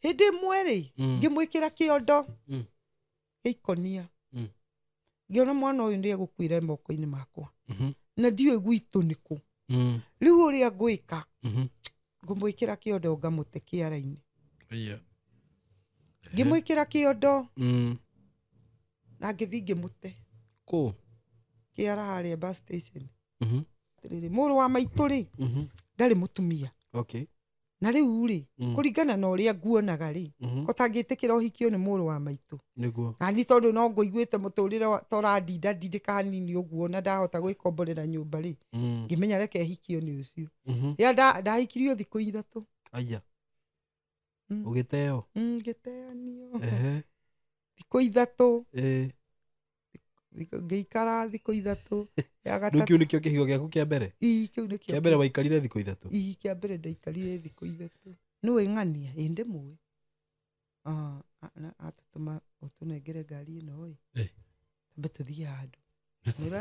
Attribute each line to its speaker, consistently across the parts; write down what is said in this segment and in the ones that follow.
Speaker 1: Hĩndĩ ĩmwe rĩ, ngĩmwĩkĩra kĩondo gĩikonia. Ngĩona mwana ũyũ nĩ egũkuĩra moko-inĩ makwa na ndiũĩ gwitũ nĩkũ. Rĩu ũrĩa ngwĩka, ngũmwĩkĩra kĩondo ngamũte kĩara-inĩ.
Speaker 2: Aya.
Speaker 1: Ngĩmwĩkĩra kĩondo na ngĩthiĩ ngĩmũte
Speaker 2: Kũ?
Speaker 1: kĩara harĩa bus station. Atĩrĩrĩ, mũrũ wa maitũ rĩ, ndarĩ mũtumia. Na rĩu rĩ, kũringana na ũrĩa nguonaga rĩ, ko tangĩtĩkĩra ũhikio nĩ mũrũ wa maitũ.
Speaker 2: Nĩguo.
Speaker 1: Na ni tondũ no ngũiguĩte mũtũrĩre ta ũrandinda ndindĩka hanini ũguo na ndahota gwĩkomborera nyũmba rĩ, ngĩmenya reke hikio nĩ ũcio. Rĩrĩa ndahikirio thikũ 3.
Speaker 2: Aya. Ũgĩteo?
Speaker 1: Ngĩteanio. Thikũ 3. Ngĩikara thikũ 3. Ya
Speaker 2: Rĩu
Speaker 1: gatatũ.
Speaker 2: kĩu nĩkĩo kĩhigo gĩaku kĩa mbere?
Speaker 1: Ii, kĩu nĩkĩo
Speaker 2: Kĩa mbere waikarire thikũ 3?
Speaker 1: Ii, kĩa mbere ndaikarire thikũ 3. Nĩũĩ ng'ania? Ĩ, ndĩmũĩ. Atũtũma ũtũnengere ngari ĩno ĩ. Tambe tũthiĩ handũ. Mwĩra,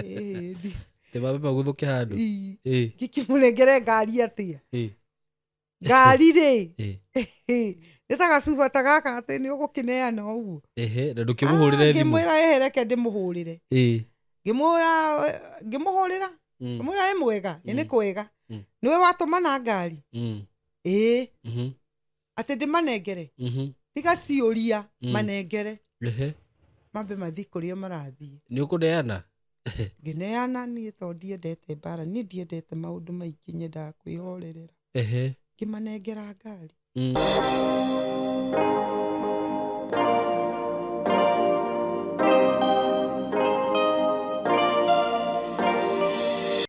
Speaker 1: ĩ,
Speaker 2: Tĩ mambe maguthũke handũ?
Speaker 1: Ii. Ngĩkĩmũnengere ngari atĩa? Ngari rĩ, nĩ ta gacuba ta gaka atĩ nĩ ũgũkĩneana ũguo.
Speaker 2: Ehe, na ndũkĩmũhũrĩre thimũ?
Speaker 1: Ngĩmwĩra ehe, reke ndĩmũhũrĩre. Ngĩmũhũrĩra, ngĩmũhũrĩra. Ngĩmwĩra ĩ mwega, ĩ nĩ kwega. Nĩwe watũmana ngari? Ĩĩ. Atĩ ndĩmanengere? Tiga ciũria, manengere. Mambe mathiĩ kũrĩa marathiĩ.
Speaker 2: Nĩ ũkũneana?
Speaker 1: Ngĩneana niĩ tondũ ndiendete mbara, niĩ ndiendete maũndũ maingĩ, nyendaga kwĩhorerera. Ngĩmanengera ngari.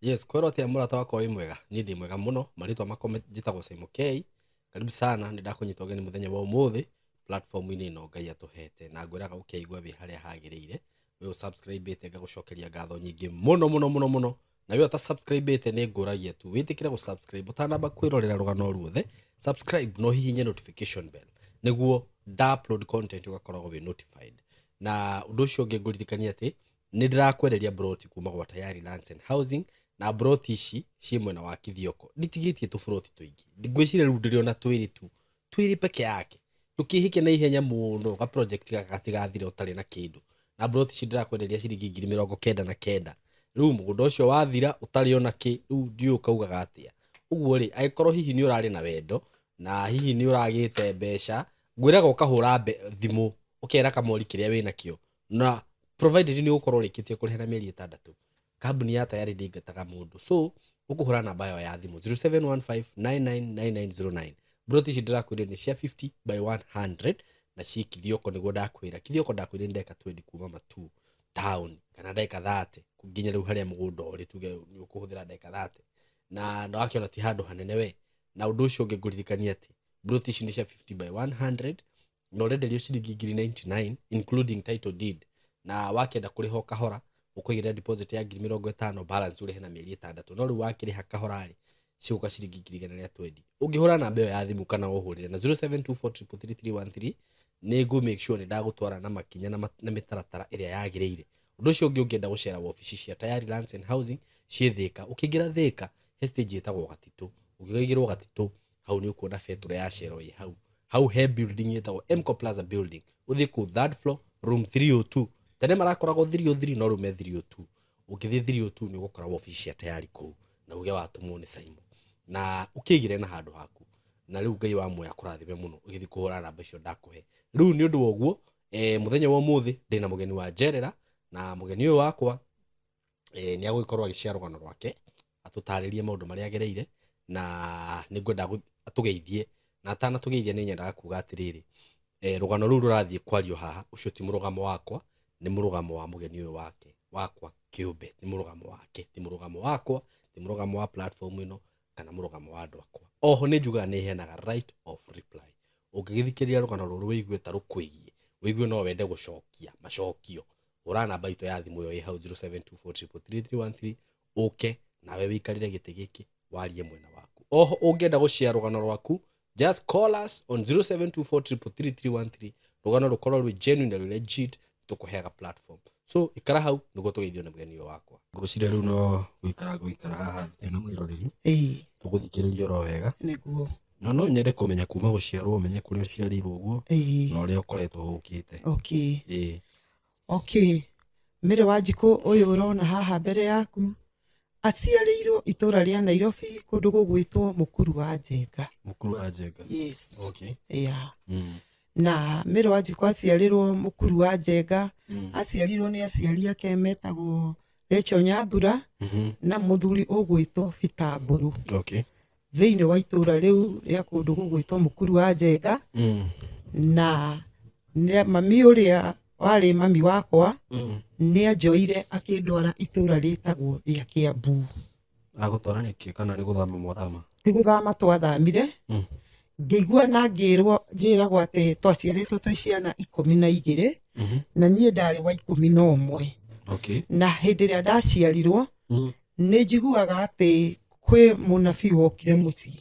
Speaker 2: Yes, kwĩrwo atĩa mũrata wakwa wĩ mwega? Niĩ ndĩ mwega mũno, marĩtwa makwa njĩtagwo Simon K. Karibu sana, nĩ ndakũnyita ũgeni mũthenya wa ũmũthĩ platform-inĩ ĩno Ngai atũhete, na ngwĩraga ũkĩigua wĩ harĩa hagĩrĩire. We ũsubscribe-ĩte ngagũcokeria ngatho nyingĩ mũno mũno mũno mũno, na we ũtasubscribe-ĩte nĩ ngũragia tu wĩtĩkĩre gũsubscribe ũtanamba kwĩrorera rũgano ruothe. Subscribe na ũhihinye notification bell nĩguo nda upload content ũgakoragwo wĩ notified. Na ũndũ ũcio ũngĩ ngũririkania atĩ nĩ ndĩrakwenderia broti kuma gwa Tayari Lands and Housing, na broti ici ciĩ mwena wa Kithioko. Nditigĩtie tũburoti tũingĩ, ngwĩciria rĩu ndĩrĩ ona twĩrĩ tu, twĩrĩ peke yake. Ndũkĩhĩke na ihenya mũno, ga project gaka gatigathire ũtarĩ na kĩndũ. Na broti ici ndĩrakwenderia ciringi ngiri mĩrongo kenda na kenda. Rĩu mũgũnda ũcio wathira ũtarĩ ona kĩ, rĩu ndiũĩ ũkaugaga atĩa. Ũguo rĩ, angĩkorwo hihi nĩ ũrarĩ na wendo na hihi nĩ ũragĩte mbeca, ngwĩraga ũkahũra thimũ ũkera kamori kĩrĩa wĩnakĩo, na provided nĩ ũgũkorwo ũrĩkĩtie kũrĩha na mĩeri 6, kambuni ya Tayari ndĩingataga mũndũ. So ũkũhũra namba yao ya thimũ zero seven one five nine nine nine nine zero nine. Broti ici ndĩrakwĩrire nĩ cia 50 by 100 na ciĩ Kithioko, nĩguo ndakwĩra. Kithioko ndakwĩrire nĩ ndagĩka 20 kuma Matuu town, kana ndagĩka 30 nginya rĩu harĩa mũgũnda ũrĩ, tuge nĩ ũkũhũthĩra ndagĩka 30. Na ndwakĩona ti handũ hanene we. Na ũndũ ũcio ũngĩ ngũririkania atĩ broti ici nĩ cia 50 by 100 na ũrenderio ciringi ngiri 99 including title deed, na wakĩenda kũrĩha o kahora ũkũigĩrĩra deposit ya ngiri mĩrongo ĩtano, balance ũrĩhe na mĩeri 6. No rĩu wakĩrĩha kahora rĩ, cigũka ciringi ngiri igana rĩa twendi. Ũngĩhũra namba ĩyo ya thimũ kana ũhũrĩre na zero seven two four triple three three one three, nĩ ngũ make sure nĩ ndagũtwara na makinya na mĩtaratara ĩrĩa yagĩrĩire. Ũndũ ũcio ũngĩ, ũngĩenda gũcera wabici cia Tayari Lands and Housing ciĩ Thĩka, ũkĩingĩra Thĩka he stage ĩtagwo Gatitũ. Ũngĩkaingĩrwo Gatitũ hau nĩ ũkuona betũrũ ya Shell ĩ hau. Hau he building ĩtagwo Mco Plaza building. Ũthiĩ kũu third floor room 302. Tene marakoragwo 303 no rĩu me 302. Ũngĩthiĩ 302 nĩ ũgũkora wabici cia Tayari kũu, na uge watũmwo nĩ Simon, na ũkĩigĩre na handũ haku. Na rĩu Ngai wa muoyo akũrathime mũno ũgĩthiĩ kũhũra namba icio ndakũhe. Rĩu nĩ ũndũ wa ũguo, mũthenya wa ũmũthĩ ndĩna mũgeni wa njerera, na mũgeni ũyũ wakwa, nĩ agũgĩkorwo agĩshare rũgano rwake, atũtarĩrie maũndũ marĩa agereire, na nĩ ngwenda atũgeithie. Na atanatũgeithia nĩ nyendaga kuga atĩrĩrĩ, rũgano rũu rũrathiĩ kwario haha, ũcio ti mũrũgamo wakwa, nĩ mũrũgamo wa mũgeni ũyũ wake, wakwa kĩũmbe, ti mũrũgamo wake, ti mũrũgamo wakwa, ti mũrũgamo wa platform ĩno, kana mũrũgamo wa andũ akwa. Oho nĩ njugaga nĩ heanaga right of reply. Ũngĩgĩthikĩrĩria rũgano rũrũ wĩigue ta rũkwĩgiĩ, wĩigue no wende gũcokia macokio, hũra namba itũ ya thimũ ĩyo ĩ hau zero seven two four triple three three one three, ũke nawe wĩikarĩre gĩtĩ gĩkĩ warie mwena waku. Oho ũngĩenda gũshare rũgano rwaku, just call us on zero seven two four triple three three one three. Rũgano rũkorwo rwĩ genuine na rwĩ legit, tũkũheaga platform. So ikara hau nĩguo tũgeithio nĩ mũgeni ũyũ wakwa. Ngwĩciria rĩu no gũikara haha thĩ na mwĩroreri. Tũgũthikĩrĩria oro wega.
Speaker 1: Nĩguo.
Speaker 2: Na no nyende kũmenya kuma gũciarwo, ũmenye kũrĩa ũciarĩirwo ũguo
Speaker 1: Ĩĩ.
Speaker 2: na ũrĩa ũkoretwo ũkĩte.
Speaker 1: Okay.
Speaker 2: Ĩĩ.
Speaker 1: Okay, Mary Wanjikũ ũyũ ũrona haha mbere yaku aciarĩirwo itũra rĩa Nairobi kũndũ gũgwĩtwo Mũkuru wa Njenga.
Speaker 2: Mũkuru wa Njenga.
Speaker 1: Yes.
Speaker 2: Okay.
Speaker 1: Yeah.
Speaker 2: Mm.
Speaker 1: Na Mary Wanjikũ aciarĩrwo Mũkuru wa Njenga. Aciarirwo nĩ aciari ake metagwo Rachel Nyambura na mũthuri ũgwĩtwo Peter Mbũrũ. Thĩinĩ wa itũra rĩu rĩa kũndũ gũgwĩtwo Mũkuru wa Njenga. Na mami ũrĩa warĩ mami wakwa nĩ anjoire akĩndwara itũra rĩtagwo rĩa Kiambu.
Speaker 2: Agũtwara nĩkĩ, kana nĩ gũthama mwathama?
Speaker 1: Ti gũthama twathamire. Ngĩigua na ngĩrwo, njĩragwo atĩ twaciarĩtwo twĩ ciana 12 na niĩ ndarĩ wa 11. Na hĩndĩ ĩrĩa ndaciarirwo, nĩ njiguaga atĩ kwĩ mũnabii wokire mũciĩ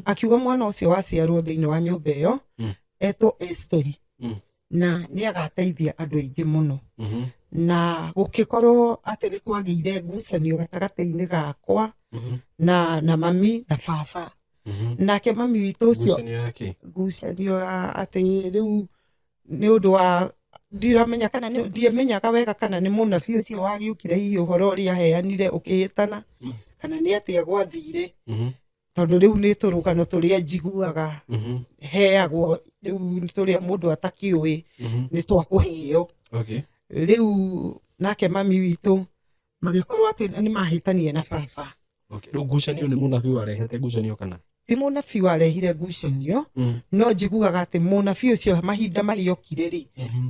Speaker 1: akiuga mwana ũcio waciarwo thĩinĩ wa nyũmba ĩyo etwo Esteri na nĩ agateithia andũ aingĩ mũno. Na gũkĩkorwo atĩ nĩ kwagĩire ngucanio gatagatĩ-inĩ gakwa na mami na baba. Nake mami witũ ũcio
Speaker 2: Ngucanio ya kĩ?
Speaker 1: Ngucanio ya atĩ rĩu nĩ ũndũ wa ndiramenya kana ndiamenyaga wega kana nĩ mũnabii ũcio wagĩũkire, hihi ũhoro ũrĩa aheanire ũkĩhĩtana kana nĩ atĩa gwathire, tondũ rĩu nĩ tũrũgano tũrĩa njiguaga heagwo rĩu nĩ tũrĩa mũndũ atakĩũĩ nĩ twakũheo. Rĩu nake mami witũ magĩkorwo atĩ nĩ mahĩtania na baba.
Speaker 2: Okay. Rĩu ngucanio nĩ mũnabii warehete ngucanio kana?
Speaker 1: Ti mũnabii warehire ngucanio, no njiguaga atĩ mũnabii ũcio mahinda marĩa okire rĩ,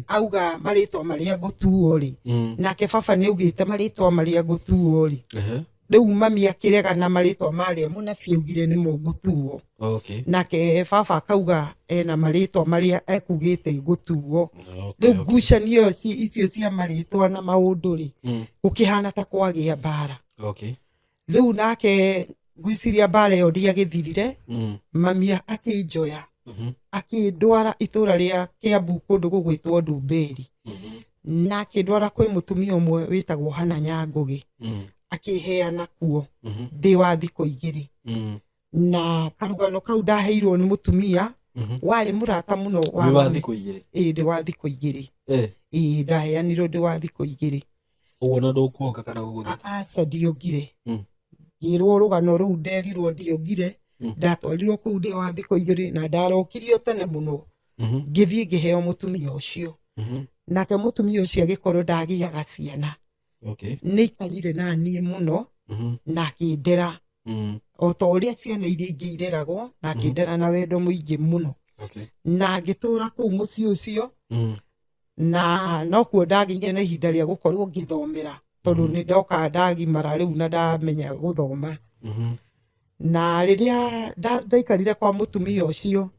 Speaker 1: auga marĩtwa marĩa ngũtuo rĩ, nake baba nĩ augĩte marĩtwa marĩa ngũtuo rĩ, rĩu mami akĩrega na marĩtwa marĩa mũnabii augire nĩmo ngũtuo. Nake baba akauga ena marĩtwa marĩa ekugĩte ngũtuo. Rĩu ngucanio icio cia marĩtwa na maũndũ rĩ, gũkĩhana ta kwagĩa mbara. Rĩu nake ngwĩciria mbara ĩyo ndĩagĩthirire. Mami akĩnjoya akĩndwara itũra rĩa Kiambu kũndũ gũgwĩtwo Ndumberi, na akĩndwara kwĩ mũtumia ũmwe wĩtagwo Hana Nyangũgĩ. Akĩheana kuo ndĩ wa thikũ 2. Na karũgano kau ndaheirwo nĩ mũtumia warĩ mũrata mũno wa
Speaker 2: Wĩ wa
Speaker 1: mami.
Speaker 2: thikũ 2?
Speaker 1: Ĩĩ, ndĩ wa thikũ 2.
Speaker 2: Eh.
Speaker 1: Ĩĩ, ndaheanirwo ndĩ wa thikũ 2.
Speaker 2: Ũguo na ndũkuonga kana gũgũthita?
Speaker 1: Aca, ndiongire. Ngĩrwo rũgano rũu nderirwo ndiongire. Ndatwarirwo kũu ndĩ wa thikũ 2 na ndarokirio tene mũno. Ngĩthiĩ ngĩheo mũtumia ũcio. Nake mũtumia ũcio agĩkorwo ndagĩaga ciana. Nĩ aikarire na niĩ mũno na akĩndera o ta ũrĩa ciana iria ingĩ ireragwo, na akĩndera na wendo mũingĩ mũno. Na ngĩtũra kũu mũciĩ ũcio. Na nokuo ndagĩire na ihinda rĩa gũkorwo ngĩthomera, tondũ nĩ ndoka ndagimara rĩu na ndamenya gũthoma. Na rĩrĩa ndaikarire kwa mũtumia ũcio,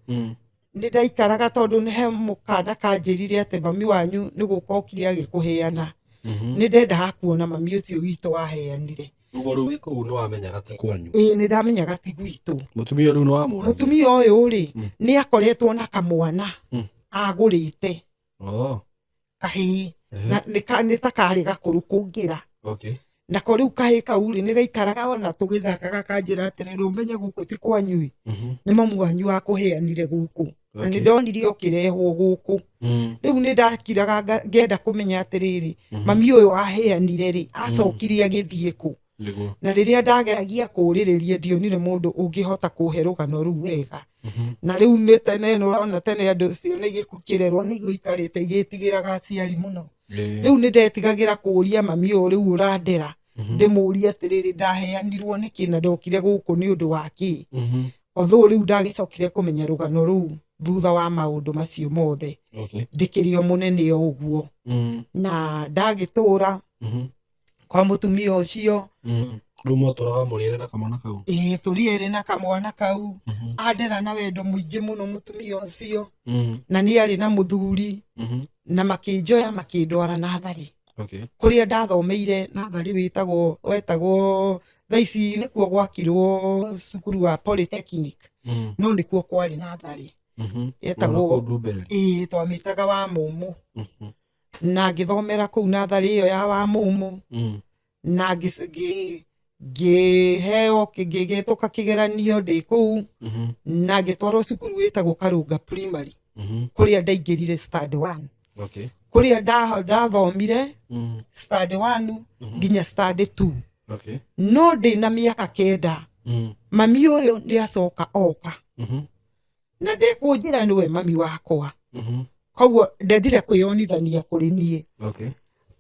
Speaker 1: nĩ ndaikaraga tondũ nĩ he mũkanda kanjĩrire atĩ mami wanyu nĩ gũka okire agĩkũheana. Nĩ ndendaga kuona mami ũcio witũ waheanire.
Speaker 2: Ũguo rĩu wĩ kũu nĩ wamenyaga ti kwanyu?
Speaker 1: Ĩĩ, nĩ ndamenyaga ti gwitũ.
Speaker 2: Mũtumia rĩu nĩ wamũragia?
Speaker 1: Mũtumia ũyũ rĩ, nĩ akoretwo na kamwana agũrĩte.
Speaker 2: Oh.
Speaker 1: Kahĩĩ. Na nĩ ta karĩ gakũrũ kũngĩra. Nako rĩu kahĩĩ kau rĩ, nĩ gaikaraga ona tũgĩthakaga kanjĩra atĩrĩrĩ, ũmenye gũkũ ti kwanyu ĩ. Nĩ mamu wanyu wakũheanire gũkũ. Na nĩ ndonire ũkĩrehwo gũkũ. Rĩu nĩ ndakiraga ngenda kũmenya atĩrĩrĩ, mami ũyũ waheanire rĩ, acokire agĩthiĩ kũ?
Speaker 2: Nĩguo.
Speaker 1: Na rĩrĩa ndageragia kũũrĩrĩria, ndionire mũndũ ũngĩhota kũhe rũgano rũu wega. Na rĩu nĩ tene, nĩ ũrona tene andũ ciana igĩkĩrerwo nĩ igũikarĩte igĩtigĩraga aciari mũno. Rĩu nĩ ndetigagĩra kũũria mami ũyũ rĩu ũrandera, ndĩmũrie atĩrĩrĩ, ndaheanirwo nĩkĩ na ndokire gũkũ nĩ ũndũ wa kĩ? Although rĩu ndagĩcokire kũmenya rũgano rũu thutha wa maũndũ macio mothe. Ndĩkĩrĩ o mũnene o ũguo. Na ndagĩtũra kwa mũtumia ũcio.
Speaker 2: Rĩu mwatũraga mũrĩ erĩ na kamwana kau?
Speaker 1: Ĩĩ, tũrĩ erĩ na kamwana kau. Andera na wendo mũingĩ mũno mũtumia ũcio. Na nĩ arĩ na mũthuri. Na makĩnjoya makĩndwara natharĩ. Kũrĩa ndathomeire natharĩ wetagwo thaa ici nĩkuo gwakirwo cukuru wa Polytechnic. No nĩkuo kwarĩ natharĩ. Yetagwo
Speaker 2: Ona kũu Ndumberi?
Speaker 1: Ĩĩ, twamĩtaga wa Mũmũ. Na ngĩthomera kũu natharĩ ĩyo ya wa Mũmũ. Na Ngĩheo ngĩgĩtũka kĩgeranio ndĩ kũu na ngĩtwarwo cukuru wĩtagwo Karũnga Primary kũrĩa ndaingĩrire standard 1. Kũrĩa ndathomire standard 1 nginya standard 2. No ndĩ na mĩaka 9 mami ũyũ nĩ acoka oka na ndekũnjĩra nĩwe mami wakwa. Koguo ndendire kwĩyonithania kũrĩ niĩ.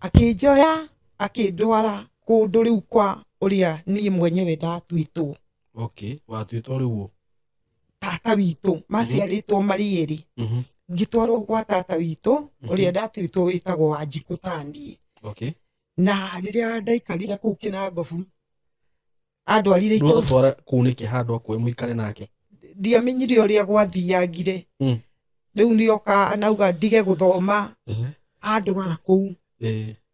Speaker 1: Akĩnjoya akĩndwara kũndũ rĩu kwa ũrĩa niĩ mwenyewe ndatuĩtwo.
Speaker 2: Watuĩtwo rĩu ũ?
Speaker 1: Tata witũ maciarĩtwo marĩ erĩ. Ngĩtwarwo gwa tata witũ ũrĩa ndatuĩtwo wĩtagwo Wanjikũ taniĩ. Na rĩrĩa ndaikarire kũu Kĩnangobu andwarire
Speaker 2: itũra twara kũu nĩkĩ handũ akuwe mũikare nake?
Speaker 1: Ndiamenyire ũrĩa gwathiangire. Rĩu nĩoka anauga ndige gũthoma andwara kũu.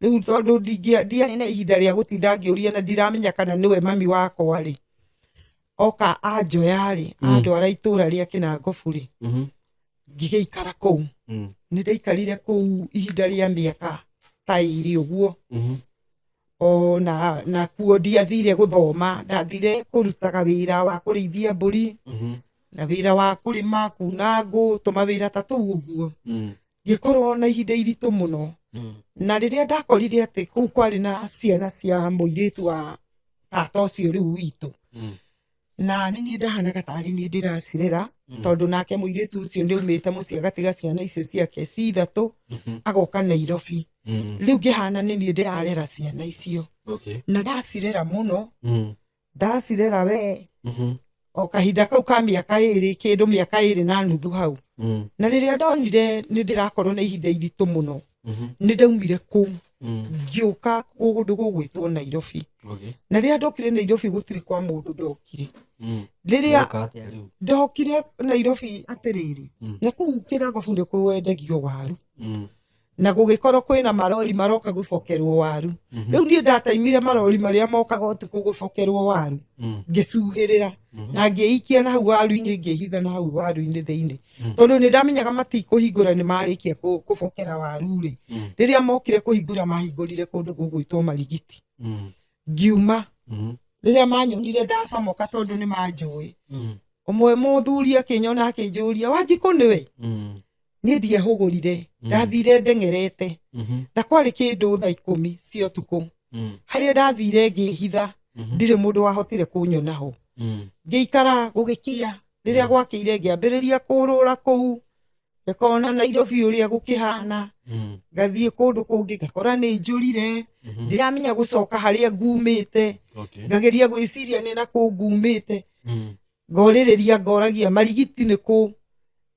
Speaker 1: Rĩu tondũ ndiarĩ na ihinda rĩa gũtinda ngĩũria na ndiramenya kana nĩwe mami wakwa rĩ. Oka anjoya rĩ andwara itũra rĩa Kĩnangobu rĩ ngĩgĩikara kũu. Nĩ ndaikarire kũu ihinda rĩa mĩaka ta 2 ũguo. O na kuo ndiathire gũthoma, ndathire kũrutaga wĩra wa kũrĩithia mbũri na wĩra wa kũrĩma kuna ngũ tũmawĩra ta tũu ũguo. Ngĩkorwo na ihinda iritũ mũno. Na rĩrĩa ndakorire atĩ kũu kwarĩ na ciana cia mũirĩtu wa tata ũcio rĩu witũ. Na nĩ niĩ ndahanaga tarĩ niĩ ndĩracirera tondũ nake mũirĩtu ũcio nĩ aumĩte mũciĩ agatiga ciana icio ciake ci 3 agoka Nairobi. Rĩu ngĩhana nĩ niĩ ndĩrarera ciana icio. Na ndacirera mũno. Ndacirera we o kahinda kau ka mĩaka 2 kĩndũ mĩaka 2.5 hau. Na rĩrĩa ndonire nĩ ndĩrakorwo na ihinda iritũ mũno nĩ ndaumire kũu ngĩũka kũndũ gũgwĩtwo Nairobi. Na rĩrĩa ndokire Nairobi gũtirĩ kwa mũndũ ndokire. Rĩrĩa ndokire Nairobi atĩrĩrĩ na kũu Kĩnangobu nĩ kwendagio waru. Na gũgĩkorwo kwĩna marori maroka gũbokerwo waru. Rĩu niĩ ndataimire marori marĩa mokaga ũtukũ gũbokerwo waru. Ngĩcuhĩrĩra na ngĩikia na hau waru-inĩ ngĩhitha na hau waru-inĩ thĩinĩ. Tondũ nĩ ndamenyaga matikũhingũra nĩ marĩkia kũbokera waru rĩ. Rĩrĩa mokire kũhingũra mahingũrire kũndũ gũgwĩtwo Marigiti. Ngiuma. Rĩrĩa manyonire ndacomoka tondũ nĩ manjũĩ. Ũmwe mũthuri akĩnyona akĩnjũria Wanjikũ nĩwe? Niĩ ndiehũgũrire ndathire ndeng'erete. Na kwarĩ kĩndũ thaa 10 cia ũtukũ. Harĩa ndathire ngĩhitha ndirĩ mũndũ wahotire kũnyona ho. Ngĩikara gũgĩkia rĩrĩa gwakĩire ngĩambĩrĩria kũrũra kũu ngakona Nairobi ũrĩa gũkĩhana. Ngathiĩ kũndũ kũngĩ ngakora nĩ njũrire. Ndiramenya gũcoka harĩa ngumĩte. Ngageria gwĩciria nĩ na kũ ngumĩte. Ngorĩrĩria ngoragia Marigiti nĩ kũ.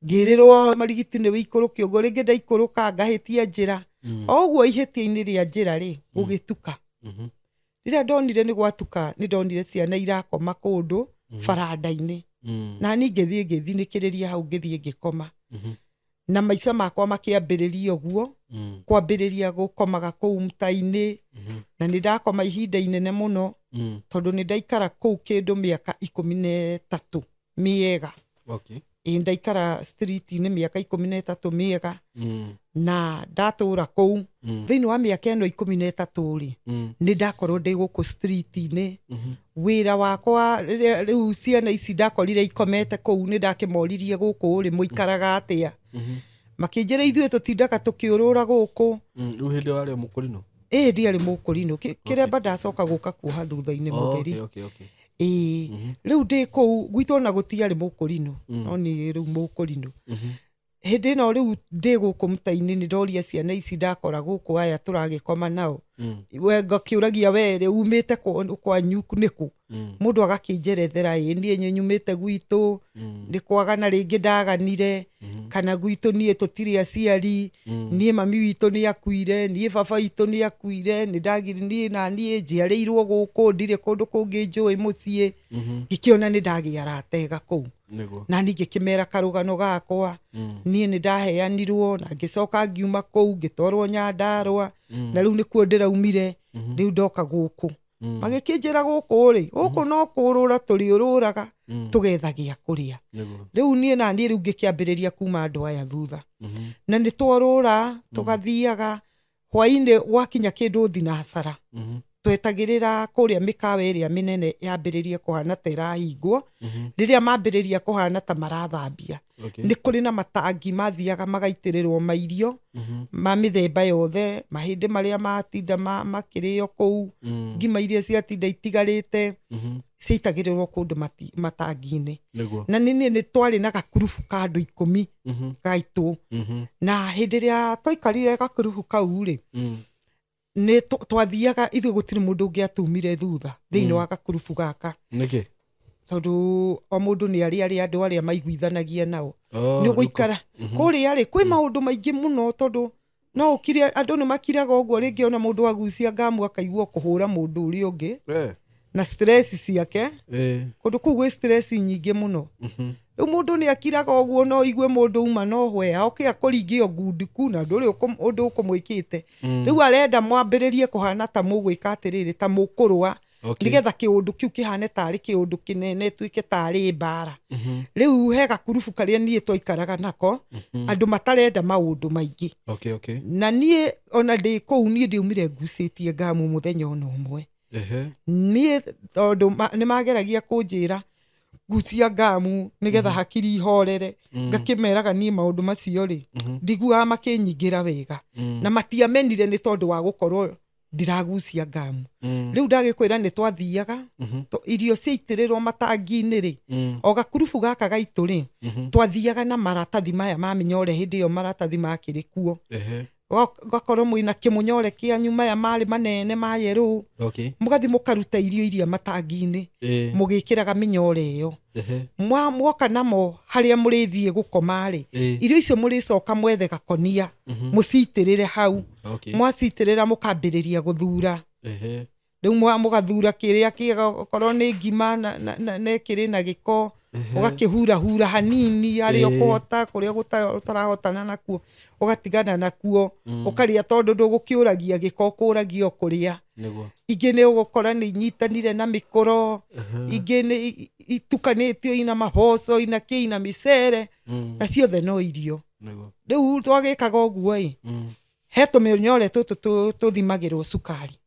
Speaker 1: Ngĩrĩrwo Marigiti nĩ wĩikũrũke ũguo rĩngĩ ndaikũrũka ngahĩtia njĩra. O ũguo ihĩtia-inĩ rĩa njĩra rĩ gũgĩtuka. Rĩrĩa ndonire nĩ gwatuka nĩ ndonire ciana irakoma kũndũ baranda-inĩ. Na niĩ ngĩthiĩ ngĩthinĩkĩrĩria hau ngĩthiĩ ngĩkoma. Na maica makwa makĩambĩrĩria ũguo kwambĩrĩria gũkomaga kũu mũta-inĩ. Na nĩ ndakoma ihinda inene mũno tondũ nĩ ndaikara kũu kĩndũ mĩaka 13 mĩega. Ĩ ndaikara street-inĩ mĩaka 13 mĩega. Na ndatũra kũu thĩinĩ wa mĩaka ĩno 13 rĩ nĩ ndakorwo ndĩ gũkũ street-inĩ. Wĩra wakwa rĩu ciana ici ndakorire ikomete kũu nĩ ndakĩmoririe gũkũ rĩ mũikaraga atĩa. Makĩnjĩra ithuĩ tũtindaga tũkĩũrũra gũkũ.
Speaker 2: Rĩu hĩndĩ warĩ mũkũrinũ?
Speaker 1: Ĩ ndiarĩ mũkũrinũ. Kĩremba ndacoka gũka kuoha thutha-inĩ mũtheri. Ĩ rĩu ndĩ kũu gwitũ ona gũtiarĩ mũkũrinũ. No nĩ rĩu mũkũrinũ. Hĩndĩ ĩno rĩu ndĩ gũkũ mũta-inĩ nĩ ndoria ciana ici ndakora gũkũ aya tũragĩkoma nao. We ngakĩũragia we rĩ umĩte kwanyu nĩkũ? Mũndũ agakĩnjerethera ĩ niĩ nyumĩte gwitũ nĩ kwagana rĩngĩ ndaganire kana gwitũ niĩ tũtirĩ aciari niĩ mami witũ nĩ akuire niĩ baba witũ nĩ akuire nĩ ndagire niĩ na niĩ njiarĩirwo gũkũ ndirĩ kũndũ kũngĩ njũĩ mũciĩ. Ngĩkĩona nĩ ndagĩa arata ega kũu. Na niĩ ngĩkĩmera karũgano gakwa. Niĩ nĩ ndaheanirwo na ngĩcoka ngiuma kũu ngĩtwarwo Nyandarũa. Na rĩu nĩkuo ndĩraumire rĩu ndoka gũkũ. Magĩkĩnjĩra gũkũ rĩ gũkũ no kũrũra tũrĩũrũraga tũgetha gĩa kũrĩa. Rĩu niĩ na niĩ rĩu ngĩkĩambĩrĩria kuma andũ aya thutha. Na nĩ tworũra tũgathiaga hwainĩ gwakinya kĩndũ thinacara. Twetagĩrĩra kũrĩa mĩkawa ĩrĩa mĩnene yambĩrĩrie kũhana ta ĩrahingwo. Rĩrĩa mambĩrĩria kũhana ta marathambia, nĩ kũrĩ na matangi mathiaga magaitĩrĩrwo mairio ma mĩthemba yothe, mahĩndĩ marĩa matinda makĩrĩo kũu, ngima iria ciatinda itigarĩte, ciaitagĩrĩrwo kũndũ matangi-inĩ. Na nĩ nĩ twarĩ na gakurubu ka andũ 10 gaitũ. Na hĩndĩ ĩrĩa twaikarire gakurubu kau rĩ, nĩ twathiaga ithuĩ gũtirĩ mũndũ ũngĩatumire thutha thĩinĩ wa gakurubu gaka.
Speaker 2: Nĩkĩ?
Speaker 1: Tondũ o mũndũ nĩ arĩ arĩa andũ arĩa maiguithanagia nao. Nĩ ũgũikara kũrĩa rĩ, kwĩ maũndũ maingĩ mũno, tondũ no ũkire, andũ nĩ makiraga ũguo, rĩngĩ ona mũndũ agucia ngamu akaigua kũhũra mũndũ ũrĩa ũngĩ na stress ciake. Kũndũ kũu gwĩ stress nyingĩ mũno. Rĩu mũndũ nĩ akiraga ũguo, no igue mũndũ uma no hwea oke akũringie ngunduku na ndũrĩ ũndũ ũkũmwĩkĩte. Rĩu arenda mwambĩrĩrie kũhana ta mũgwĩka atĩrĩrĩ, ta mũkũrũa, nĩgetha kĩũndũ kĩu kĩhane tarĩ kĩũndũ kĩnene, tuĩke tarĩ mbara. Rĩu he gakurubu karĩa niĩ twaikaraga nako, andũ matarenda maũndũ maingĩ. Na niĩ ona ndĩ kũu, niĩ ndiumire ngucĩtie ngamu mũthenya ona ũmwe. Niĩ tondũ nĩ mageragia kũnjĩra ngucia ngamu nĩgetha hakiri ihorere, ngakĩmeraga niĩ maũndũ macio rĩ, ndiguaga makĩnyingĩra wega. Na matiamenire nĩ tondũ wa gũkorwo ndiragucia ngamu. Rĩu ndagĩkwĩra nĩ twathiaga, irio ciaitĩrĩrwo matangi-inĩ rĩ, o gakurubu gaka gaitũ rĩ, twathiaga na maratathi maya ma mĩnyore. Hĩndĩ ĩyo maratathi makĩrĩ kuo. Gakorwo mwĩna kĩmũnyore kĩanyu, maya marĩ manene ma yerũ, mũgathiĩ mũkaruta irio iria matangi-inĩ, mũgĩkĩraga mĩnyore ĩyo. Mwoka namo harĩa mũrĩthiĩ gũkoma rĩ, irio icio mũrĩcoka mwethe gakonia, mũcitĩrĩre hau. Mwacitĩrĩra mũkambĩrĩria gũthura. Rĩu mũgathura kĩrĩa kĩega, okorwo nĩ ngima na ĩkĩrĩ na gĩko, ũgakĩhurahura hanini harĩa ũkũhota, kũrĩa ũtarahotana nakuo ũgatigana nakuo, ũkarĩa, tondũ ndũgũkĩũragia gĩko, ũkũragia o kũrĩa. Ingĩ nĩ ũgũkora nĩ inyitanire na mĩkoro, ingĩ nĩ itukanĩtio ina maboco, ina kĩ, ina mĩcere, na ciothe no irio. Rĩu twagĩkaga ũguo ĩ, he tũmĩnyore tũtũ tũthimagĩrwo cukari.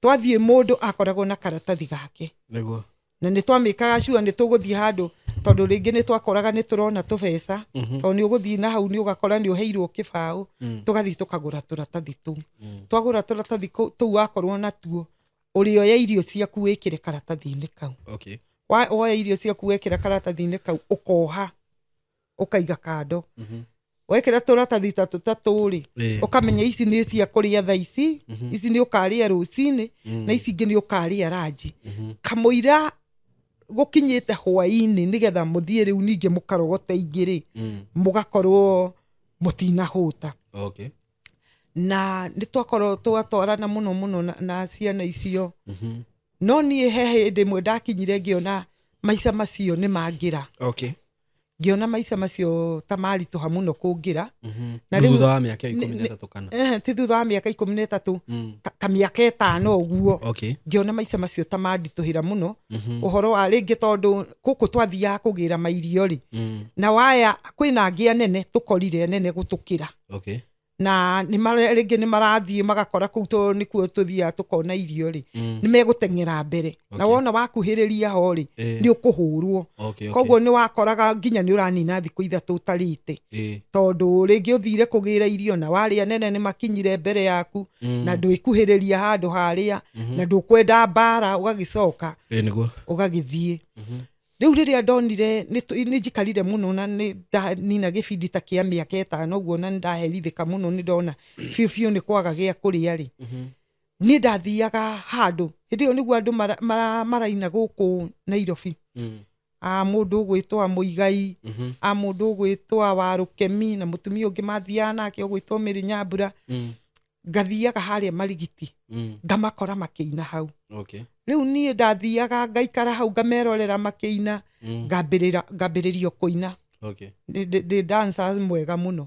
Speaker 1: Twathiĩ mũndũ akoragwo na karatathi gake. Na nĩ twamĩkaga cua nĩ tũgũthiĩ handũ, tondũ rĩngĩ nĩ twakoraga nĩ tũrona tũbeca, tondũ nĩ ũgũthiĩ na hau nĩ ũgakora nĩ ũheirwo kĩbaũ, tũgathiĩ tũkagũra tũratathi tũu. Twagũra tũratathi tũu, wakorwo natuo ũrĩoya irio ciaku wĩkĩre karatathi-inĩ kau. Woya irio ciaku wekĩra karatathi-inĩ kau, ũkoha ũkaiga kando. Wekĩra tũratathi ta tũtatũ rĩ, ũkamenya ici nĩ cia kũrĩa thaa ici, ici nĩ ũkarĩa rũcinĩ, na ici ingĩ nĩ ũkarĩa ranji. Kamũira gũkinyĩte hwaĩ-inĩ, nĩgetha mũthiĩ rĩu ningĩ mũkarogote ingĩ rĩ, mũgakorwo mũtinahũta. Na nĩ twakorwo twatwarana mũno mũno na ciana icio. No niĩ he hĩndĩ ĩmwe ndakinyire ngĩona maica macio nĩ mangĩra. Ngĩona maica macio ta maritũha mũno kũngĩra.
Speaker 2: Na rĩu thutha wa mĩaka 13 kana?
Speaker 1: Ti thutha wa mĩaka 13, ta mĩaka 5 ũguo. Ngĩona maica macio ta manditũhĩra mũno. Ũhoro wa rĩngĩ tondũ gũkũ twathiaga kũgĩra mairio rĩ, na waya kwĩna angĩ anene tũkorire anene gũtũkĩra. Na rĩngĩ nĩ marathiĩ magakora kũu, tondũ nĩkuo tũthiaga tũkona irio rĩ, nĩ megũteng'era mbere. Na wona wakuhĩrĩria ho rĩ, nĩ ũkũhũrwo. Koguo nĩ wakoraga nginya nĩ ũranina thikũ 3 ũtarĩte, tondũ rĩngĩ ũthire kũgĩra irio na warĩa nene nĩ makinyire mbere yaku, na ndwĩkuhĩrĩria handũ harĩa, na ndũkwenda mbara, ũgagĩcoka ũgagĩthiĩ. Rĩu rĩrĩa ndonire nĩ njikarire mũno na nĩ ndanina gĩbindi ta kĩa mĩaka 5 ũguo, na nĩ ndaherithĩka mũno, nĩ ndona biũ biũ nĩ kwaga gĩa kũrĩa rĩ, niĩ ndathiaga handũ hĩndĩ ĩyo nĩguo andũ maraina gũkũ Nairobi. A mũndũ ũgwĩtwo Mũigai, a mũndũ ũgwĩtwo Warũkemi, na mũtumia ũngĩ mathiaga nake ũgwĩtwo Mary Nyambura. Ngathiaga harĩa Marigiti, ngamakora makĩina hau. Rĩu niĩ ndathiaga ngaikara hau ngamerorera makĩina, ngambĩrĩria kũina. Ndĩ dancers mwega mũno.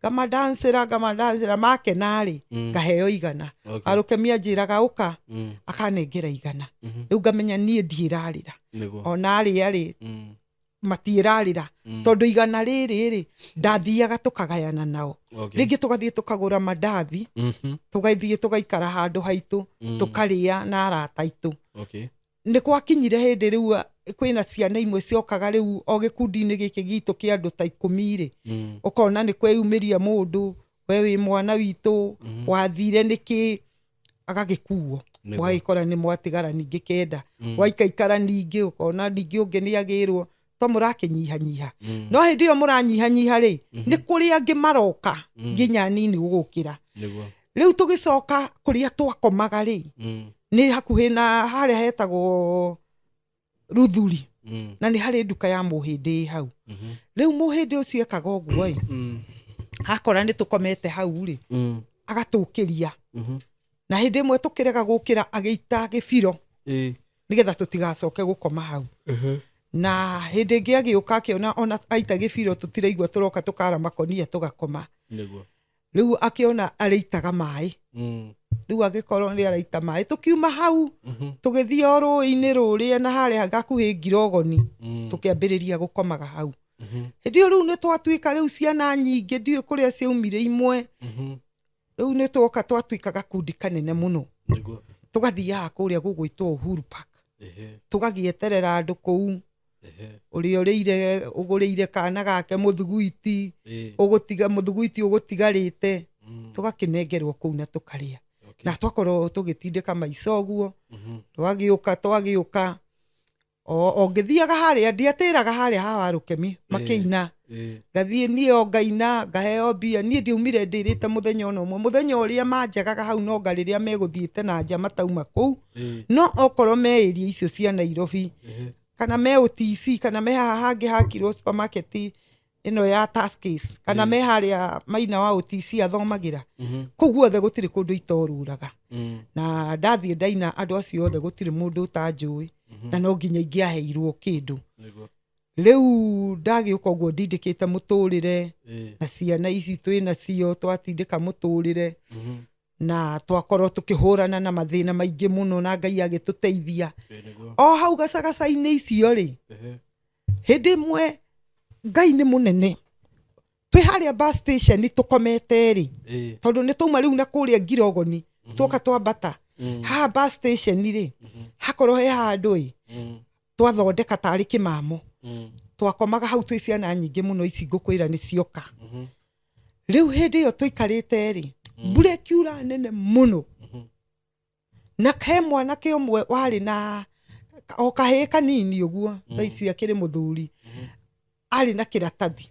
Speaker 1: Ngamadancĩra makena rĩ, ngaheo 100. Arũkemi anjĩraga ũka, akanengera 100. Rĩu ngamenya niĩ ndiĩrarĩra. Ona arĩa rĩ, matiĩrarĩra tondũ igana rĩrĩ rĩ ndathiaga tũkagayana nao. Rĩngĩ tũgathiĩ tũkagũra mandathi, tũgathiĩ tũgaikara handũ haitũ, tũkarĩa na arata aitũ. Nĩ gwakinyire hĩndĩ rĩu kwĩna ciana imwe ciokaga rĩu o gĩkundi-inĩ gĩkĩ gitũ kĩa andũ ta 10 rĩ, ũkona nĩ kweyumĩria mũndũ, we wĩ mwana witũ, wathire nĩkĩ, agagĩkuo. Mwagĩkora nĩ mwatigara ningĩ 9, waikaikara ningĩ ũkona ningĩ ũngĩ nĩ agĩrwo, to mũrakĩnyihanyiha. No hĩndĩ ĩyo mũranyihanyiha rĩ, nĩ kũrĩ angĩ maroka nginya nini gũgũkĩra. Rĩu tũgĩcoka kũrĩa twakomaga rĩ, nĩ hakuhĩ na harĩa hetagwo Ruthuri, na nĩ harĩ nduka ya mũhĩndĩ hau. Rĩu mũhĩndĩ ũcio ekaga ũguo ĩ, akora nĩ tũkomete hau rĩ, agatũkĩria. Na hĩndĩ ĩmwe tũkĩrega gũkĩra agĩita gĩbiro nĩgetha tũtigacoke gũkoma hau. Na hĩndĩ ĩngĩ agĩũka akĩona ona aita gĩbiro tũtiraigua tũroka tũkara makonia tũgakoma. Rĩu akĩona arĩitaga maĩ. Rĩu agĩkorwo nĩ araita maĩ, tũkiuma hau tũgĩthiĩ o rũĩ-inĩ rũrĩa na harĩa hakuhĩ Ngirogoni, tũkĩambĩrĩria gũkomaga hau. Hĩndĩ ĩyo rĩu nĩ twatuĩka rĩu ciana nyingĩ, ndiũĩ kũrĩa ciaumire imwe. Rĩu nĩ twoka twatuĩka gakundi kanene mũno. Tũgathiaga kũrĩa gũgwĩtwo Uhuru Park, tũgagĩeterera andũ kũu, ũrĩa ũrĩire ũgũrĩire kana gake mũthuguiti, ũgũtiga mũthuguiti ũgũtigarĩte, tũgakĩnengerwo kũu na tũkarĩa. Na twakorwo tũgĩtindĩka maica ũguo, twagĩũka o ngĩthiaga harĩa, ndiatĩraga harĩa ha Warũkemi makĩina, ngathiĩ niĩ o ngaina ngaheo mbia. Niĩ ndiaumire ndĩrĩte mũthenya ona ũmwe, mũthenya ũrĩa manjagaga hau no nga rĩrĩa megũthiĩte na nja matauma kũu. No okorwo me area icio cia Nairobi, kana me OTC, kana me haha hangĩ hakirwo supermarket ĩno ya Tuskys, kana me harĩa maina wa OTC athomagĩra, kũu guothe gũtirĩ kũndũ itorũraga. Na ndathiĩ ndaina andũ acio othe gũtirĩ mũndũ ũtanjũĩ, na no nginya ingĩaheirwo kĩndũ. Rĩu ndagĩũka ũguo ndindĩkĩte mũtũrĩre, na ciana ici twĩ nacio twatindĩka mũtũrĩre, na twakorwo tũkĩhũrana na mathĩna maingĩ mũno, na Ngai agĩtũteithia. O hau gacagaca-inĩ icio rĩ, hĩndĩ ĩmwe Ngai nĩ mũnene, twĩ harĩa bus station tũkomete rĩ, tondũ nĩ twauma rĩu na kũrĩa Ngirogoni, tuoka twambata haha bus station rĩ, hakorwo he handũ ĩ twathondeka tarĩ kĩmamo, twakomaga hau twĩ ciana nyingĩ mũno ici ngũkwĩra nĩ cioka. Rĩu hĩndĩ ĩyo tũikarĩte rĩ, mbura ĩkiura nene mũno, na he mwanake ũmwe warĩ na o kahĩĩ kanini ũguo, thaa ici akĩrĩ mũthuri, arĩ na kĩratathi.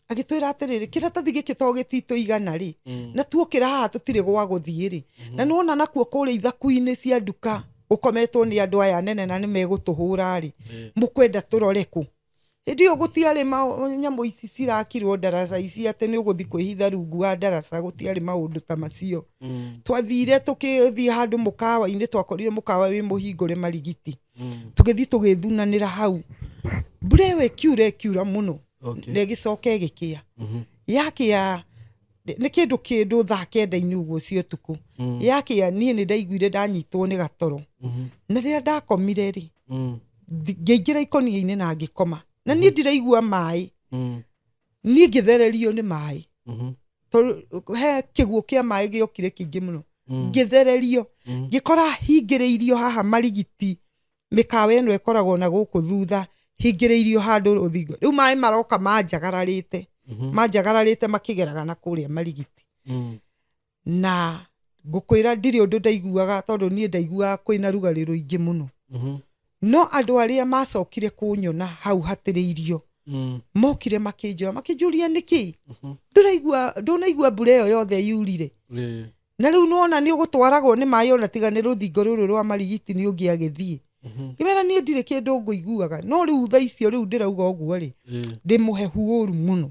Speaker 1: Agĩtwĩra atĩrĩrĩ, kĩratathi gĩkĩ to gĩtitũ igana rĩ, na tuokĩra haha tũtirĩ gwa gũthiĩ rĩ, na nĩwona nakuo kũrĩa ithaku-inĩ cia nduka gũkometwo nĩ andũ aya nene na nĩmegũtũhũra rĩ, mũkwenda tũrore kũ? Hĩndĩ ĩyo gũtiarĩ nyamũ ici cirakirwo ndaraca ici atĩ nĩ ũgũthiĩ kwĩhitha rungu wa ndaraca, gũtiarĩ maũndũ ta macio. Twathire tũkĩthiĩ handũ mũkawa-inĩ, twakorire mũkawa wĩ mũhingũre marigiti, tũgĩthiĩ tũgĩthunanĩra hau. Mbura ĩyo ĩkiura mũno, na ĩgĩcoka ĩgĩkĩa. Yakĩa nĩ kĩndũ thaa 9 ũguo cia ũtukũ. Yakĩa niĩ nĩ ndaiguire ndanyitwo nĩ gatoro. Na rĩrĩa ndakomire rĩ, ngĩingĩra ikonia-inĩ na ngĩkoma. Na niĩ ndiraigua maĩ, niĩ ngĩthererio nĩ maĩ, tondũ he kĩguũ kĩa maĩ gĩokire kĩingĩ mũno. Ngĩthererio, ngĩkora hingĩrĩirio haha marigiti, mĩkawa ĩno ĩkoragwo na gũkũ thutha, hingĩrĩirio handũ rũthingo. Rĩu maĩ maroka manjagararĩte, manjagararĩte makĩgeraga na kũrĩa marigiti. Na ngũkwĩra ndirĩ ũndũ ndaiguaga, tondũ niĩ ndaiguaga kwĩna rugarĩ rũingĩ mũno. No andũ arĩa macokire kũnyona hau hatĩrĩirio, mokire makĩnjoya makĩnjũria nĩkĩ ndũnaigua mbura ĩyo yothe yurire, na rĩu nĩwona nĩ ũgũtwaragwo nĩ maĩ ona tiga nĩ rũthingo rũrũ rwa marigiti nĩ ũngĩagĩthiĩ. Ngĩmera niĩ ndirĩ kĩndũ ngũiguaga, no rĩu thaa icio rĩu ndĩrauga ũguo rĩ, ndĩ mũhehu ũru mũno.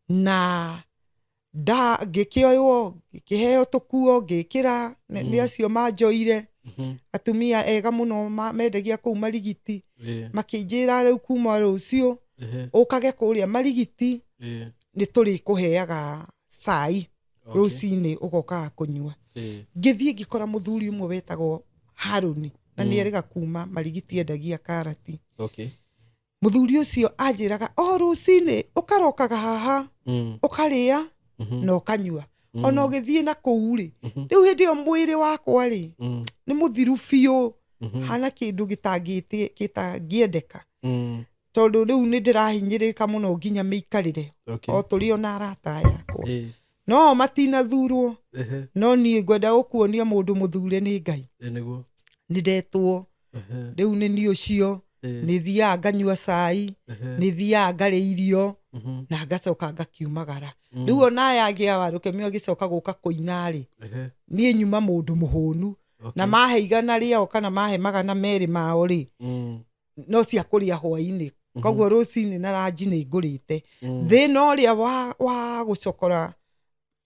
Speaker 1: Na ngĩkĩoywo ngĩkĩheo tũkuo ngĩkĩra nĩ acio manjoire, atumia ega mũno mendagia kũu marigiti, makĩnjĩra rĩu kuma rũciũ ũkage kũrĩa marigiti, nĩ tũrĩkũheaga cai rũcinĩ ũgokaga kũnyua. Ngĩthiĩ ngĩkora mũthuri ũmwe wetagwo Harũni, na nĩ erĩga kuma marigiti endagia karati. Muthuri ucio anjiraga o rucini ukarokaga haha ukaria na ukanyua ona ugithie na kuu ri riu hindi yo mwiri wakwa ri ni muthiru biu hana kindu gitangiendeka tondu riu ni ndirahinyirika muno nginya miikarire o turi ona arata yakwa no matinathurwo no nie ngwenda gukuonia mundu muthure ni Ngai
Speaker 2: niguo
Speaker 1: ni ndetwo riu ni ni ucio ni thiaga nganyua cai ni thiaga ngaria irio na ngacoka ngakiumagara riu ona aya angĩ a Warũkemi agĩcoka gũka kũina rĩ niĩ nyuma mũndũ mũhũnu na mahe 100 rĩao kana mahe 200 mao rĩ no cia kũrĩa hwainĩ koguo rũcinĩ na ranji nĩ ngũrĩte thĩna ũrĩa wa gũcokora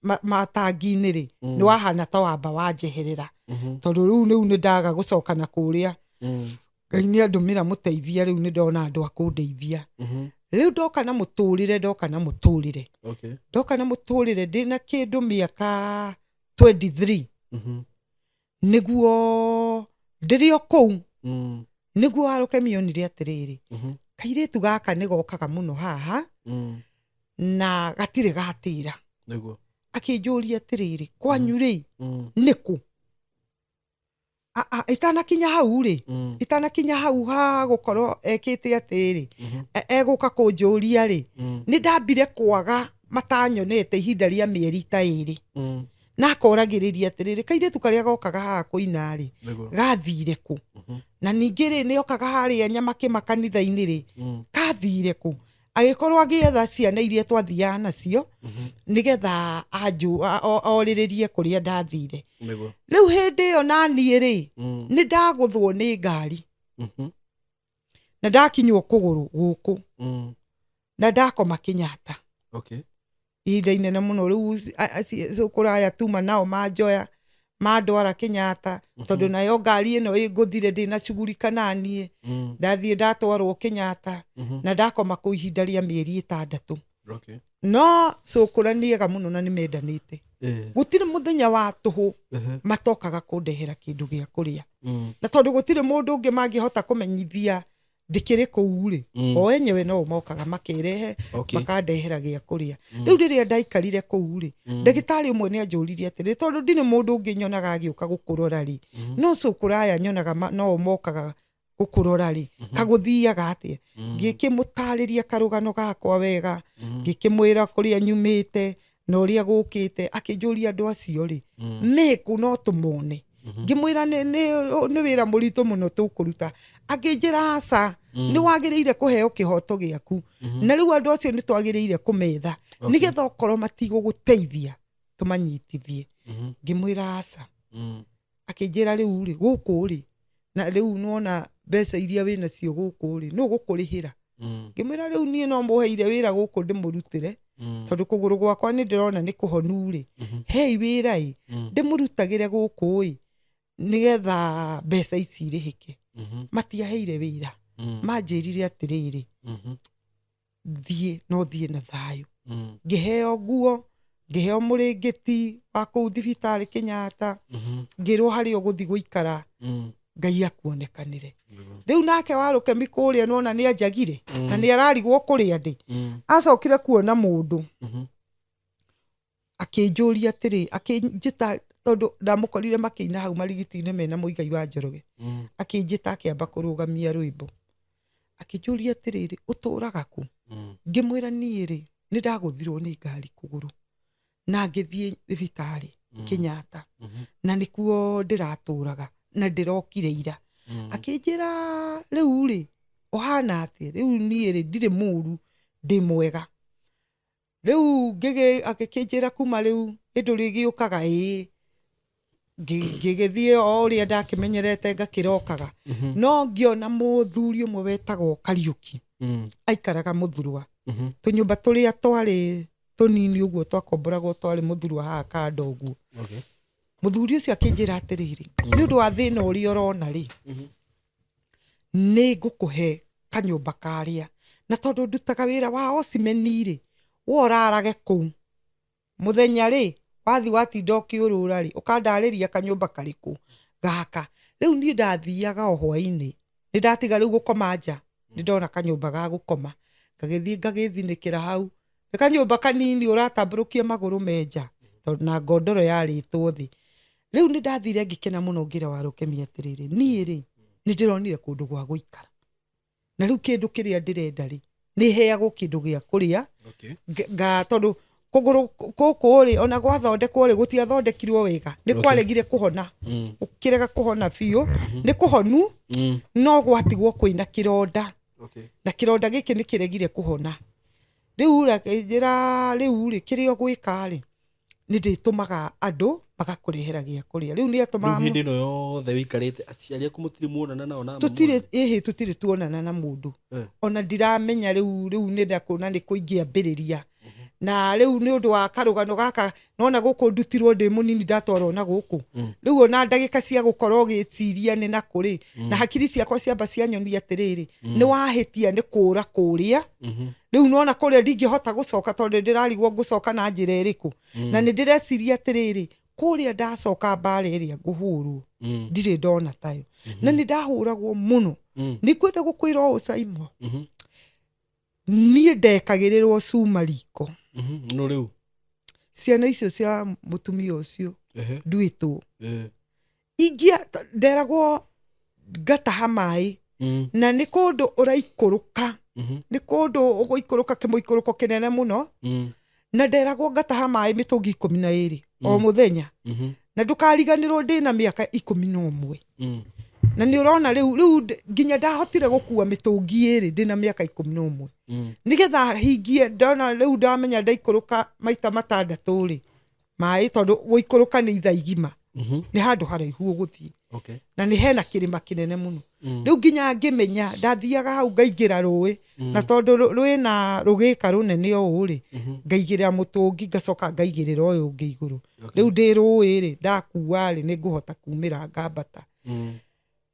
Speaker 1: matangi-inĩ rĩ nĩ wahana ta wamba wanjeherera tondũ rĩu nĩ ndaga gũcoka na kũrĩa Ngai nĩ andũmĩra mũteithia rĩu nĩ ndona andũ a kũndeithia rĩu ndoka na mũtũrĩre ndoka na mũtũrĩre ndĩna kĩndũ mĩaka 23 nĩguo ndĩrĩ o kũu nĩguo Warũkemi onire atĩrĩrĩ kairĩtu gaka nĩ gokaga mũno haha na gatirĩ gatĩra
Speaker 2: nĩguo
Speaker 1: akĩnjũria atĩrĩrĩ kwanyu rĩ nĩkũ itanakinya hau rĩ itanakinya hau ha gũkorwo ekĩte atĩrĩ egũka kũnjũria rĩ nĩ ndambire kwaga matanyonete ihinda rĩa mĩeri ta ĩrĩ na akoragĩrĩria atĩrĩrĩ kairĩtu karĩa gokaga haha kũina rĩ gathire kũ na ningĩ rĩ nĩ okaga harĩa Nyamakĩma kanitha-inĩ rĩ kathire kũ agĩkorwo agĩetha ciana iria twathiaga nacio nĩgetha orĩrĩrie kũrĩa ndathire rĩu hĩndĩ ĩyo naniĩ rĩ nĩ ndagũthwo nĩ ngari na ndakinywo kũgũrũ gũkũ na ndakoma Kenyatta ihinda inene mũno rĩu cũkũraya tuma nao manjoya mandwara Kenyatta tondũ nayo ngari ĩno ĩngũthire ndĩnacugurika naniĩ ndathiĩ ndatwarwo Kenyatta na ndakoma kũu ihinda rĩa mĩeri 6 no cũkũra nĩ ega mũno na nĩ mendanĩte gũtirĩ mũthenya wa tũhũ matokaga kũndehera kĩndũ gĩa kũrĩa na tondũ gũtirĩ mũndũ ũngĩ mangĩhota kũmenyithia ndĩkĩrĩ kũu rĩ o enyewe no mokaga makerehe makandehera gĩa kũrĩa rĩu rĩrĩa ndaikarire kũu rĩ ndagĩtarĩ ũmwe nĩ anjũririe atĩrĩ tondũ ndirĩ mũndũ ũngĩ nyonaga agĩũka gũkũrora rĩ no cũkũraya nyonaga no mokaga gũkũrora rĩ kagũthiaga atĩa ngĩkĩmũtarĩria karũgano gakwa wega ngĩkĩmwĩra kũrĩa nyumĩte na ũrĩa gũkĩte akĩnjũria andũ acio rĩ mekũ no tũmone ngĩmwĩra nĩ wĩra mũritũ mũno tũkũruta akĩnjĩra aca nĩ wagĩrĩire kũheo kĩhoto gĩaku na rĩu andũ acio nĩ twagĩrĩire kũmetha nĩgetha okorwo matigũgũteithia tũmanyitithie ngĩmwĩra aca akĩnjĩra rĩu rĩ gũkũ rĩ na rĩu nĩwona mbeca iria wĩnacio gũkũ rĩ nũ gũkũrĩhĩra ngĩmwĩra rĩu niĩ no mũheire wĩra gũkũ ndĩmũrutĩre tondũ kũgũrũ gwakwa nĩ ndĩrona nĩ kũhonu rĩ hei wĩra ĩ ndĩmũrutagĩre gũkũ ĩ nĩgetha mbeca ici irĩhĩke matiaheire wĩra manjĩrire atĩrĩrĩ thiĩ no thiĩ na thayũ ngĩheo nguo ngĩheo mũrĩngĩti wa kũu thibitarĩ Kenyatta ngĩrwo harĩa ũgũthiĩ gũikara Ngai akuonekanĩre rĩu nake Warũkemi kũrĩa nĩwona nĩ anjagire na nĩ ararigwo kũrĩa ndĩ acokire kuona mũndũ akĩnjũria atĩrĩ akĩnjĩta tondũ ndamũkorire makĩina hau marigiti-inĩ mena Mũigai wa Njoroge akĩnjĩta akĩamba kũrũgamia rwĩmbo akĩnjũria atĩrĩrĩ ũtũraga kũ ngĩmwĩra niĩ rĩ nĩ ndagũthirwo nĩ ngari kũgũrũ na ngĩthiĩ thibitarĩ Kenyatta na nĩkuo ndĩratũraga na ndĩrokire ira akĩnjĩra rĩu rĩ ũhana atĩa rĩu niĩ rĩ ndirĩ mũru ndĩ mwega rĩu agĩkĩnjĩra kuma rĩu ĩndũ rĩgĩũkaga ĩĩ ngĩgĩthiĩ o ũrĩa ndakĩmenyerete ngakĩrokaga no ngĩona mũthuri ũmwe wetagwo Kariũki aikaraga Mũthurwa tũnyũmba tũrĩa twarĩ tũnini ũguo twakomboragwo twarĩ Mũthurwa haha kando ũguo mũthuri ũcio akĩnjĩra atĩrĩrĩ nĩ ũndũ wa thĩna ũrĩa ũrona rĩ nĩ ngũkũhe kanyũmba karĩa na tondũ ndutaga wĩra wa ocimeni rĩ we ũrarage kũu mũthenya rĩ wathi watinda ũkĩũrũra rĩ ũkandarĩria kanyũmba karĩkũ gaka rĩu niĩ ndathiaga o hwainĩ nĩ ndatiga rĩu gũkoma nja Nĩ ndona kanyũmba ga gũkoma, ngagĩthiĩ ngagĩthinĩkĩra hau. Nĩ kanyũmba kanini ũratambũrũkia magũrũ menja, tondũ na ngondoro yarĩtwo thĩ. Rĩu nĩ ndathire ngĩkena mũno, ngĩra Warũkemi atĩrĩrĩ, niĩ rĩ nĩ ndĩronire kũndũ gwa gũikara, na rĩu kĩndũ kĩrĩa ndĩrenda rĩ, nĩ heagwo kĩndũ gĩa kũrĩa. Tondũ kũgũrũ kũkũ rĩ, ona gwathondekwo rĩ, gũtiathondekirwo wega, nĩ kwaregire kũhona. Ũkĩrega kũhona biũ, nĩ kũhonu, no gwatigwo kwĩna kĩronda. Na kĩronda gĩkĩ nĩ kĩregire kũhona. Rĩu njĩra rĩu rĩ, kĩrĩa ũgwĩka rĩ, nĩ ndĩtũmaga andũ magakũrehera gĩa kũrĩa. Rĩu nĩ atũmaga.
Speaker 2: Rĩu hĩndĩ ĩno yothe wĩikarĩte, aciari aku mũtirĩ muonana nao na
Speaker 1: Tũtirĩ, ĩhĩ, tũtirĩ tuonana na mũndũ. Ona ndiramenya rĩu nĩ ndakũ na nĩ kũ ingĩambĩrĩria. Na rĩu nĩ ũndũ wa karũgano gaka, nona gũkũ ndutirwo ndĩ mũnini, ndatwarwo na gũkũ. Rĩu ona ndagĩka cia gũkorwo ũgĩciria nĩ nakũ rĩ, na hakiri ciakwa ciamba cianyonia atĩrĩrĩ, nĩ wahĩtia nĩ kũra kũrĩa. Rĩu nona kũrĩa ndingĩhota gũcoka, tondũ ndĩrarigwo ngũcoka na njĩra ĩrĩkũ. Na nĩ ndĩreciria atĩrĩrĩ, kũrĩa ndacoka mbara ĩrĩa ngũhũrwo, ndirĩ ndona tayo. Na nĩ ndahũragwo mũno. Nĩ ngwenda gũkwĩra ũũ, Saimo, niĩ ndekagĩrĩrwo cuma riko.
Speaker 2: No rĩu
Speaker 1: Ciana icio cia mũtumia ũcio nduĩtwo, ingĩa nderagwo ngataha maĩ. Na nĩ kũndũ ũraikũrũka, nĩ kũndũ ũgũikũrũka kĩmũikũrũko kĩnene mũno. Na nderagwo ngataha maĩ mĩtũngi 12 o mũthenya. Na ndũkariganĩrwo ndĩna mĩaka 11. Na nĩ ũrona rĩu nginya ndahotire gũkua mĩtũngi 2 ndĩna mĩaka 11. Nĩgetha hingie, ndona rĩu ndamenya ndaikũrũka maita 6 rĩ, maĩ, tondũ gũikũrũka nĩ ithaa igima. Nĩ handũ haraihu ũgũthiĩ. Na nĩ hena kĩrĩma kĩnene mũno. Rĩu nginya ngĩmenya ndathiaga hau ngaingĩra rũĩ. Na tondũ rwĩna rũgĩka rũnene ũũ rĩ, ngaigĩrĩra mũtũngi, ngacoka ngaigĩrĩra ũyũ ũngĩ igũrũ. Rĩu ndĩ rũĩ rĩ, ndakua rĩ, nĩ ngũhota kumĩra ngambata.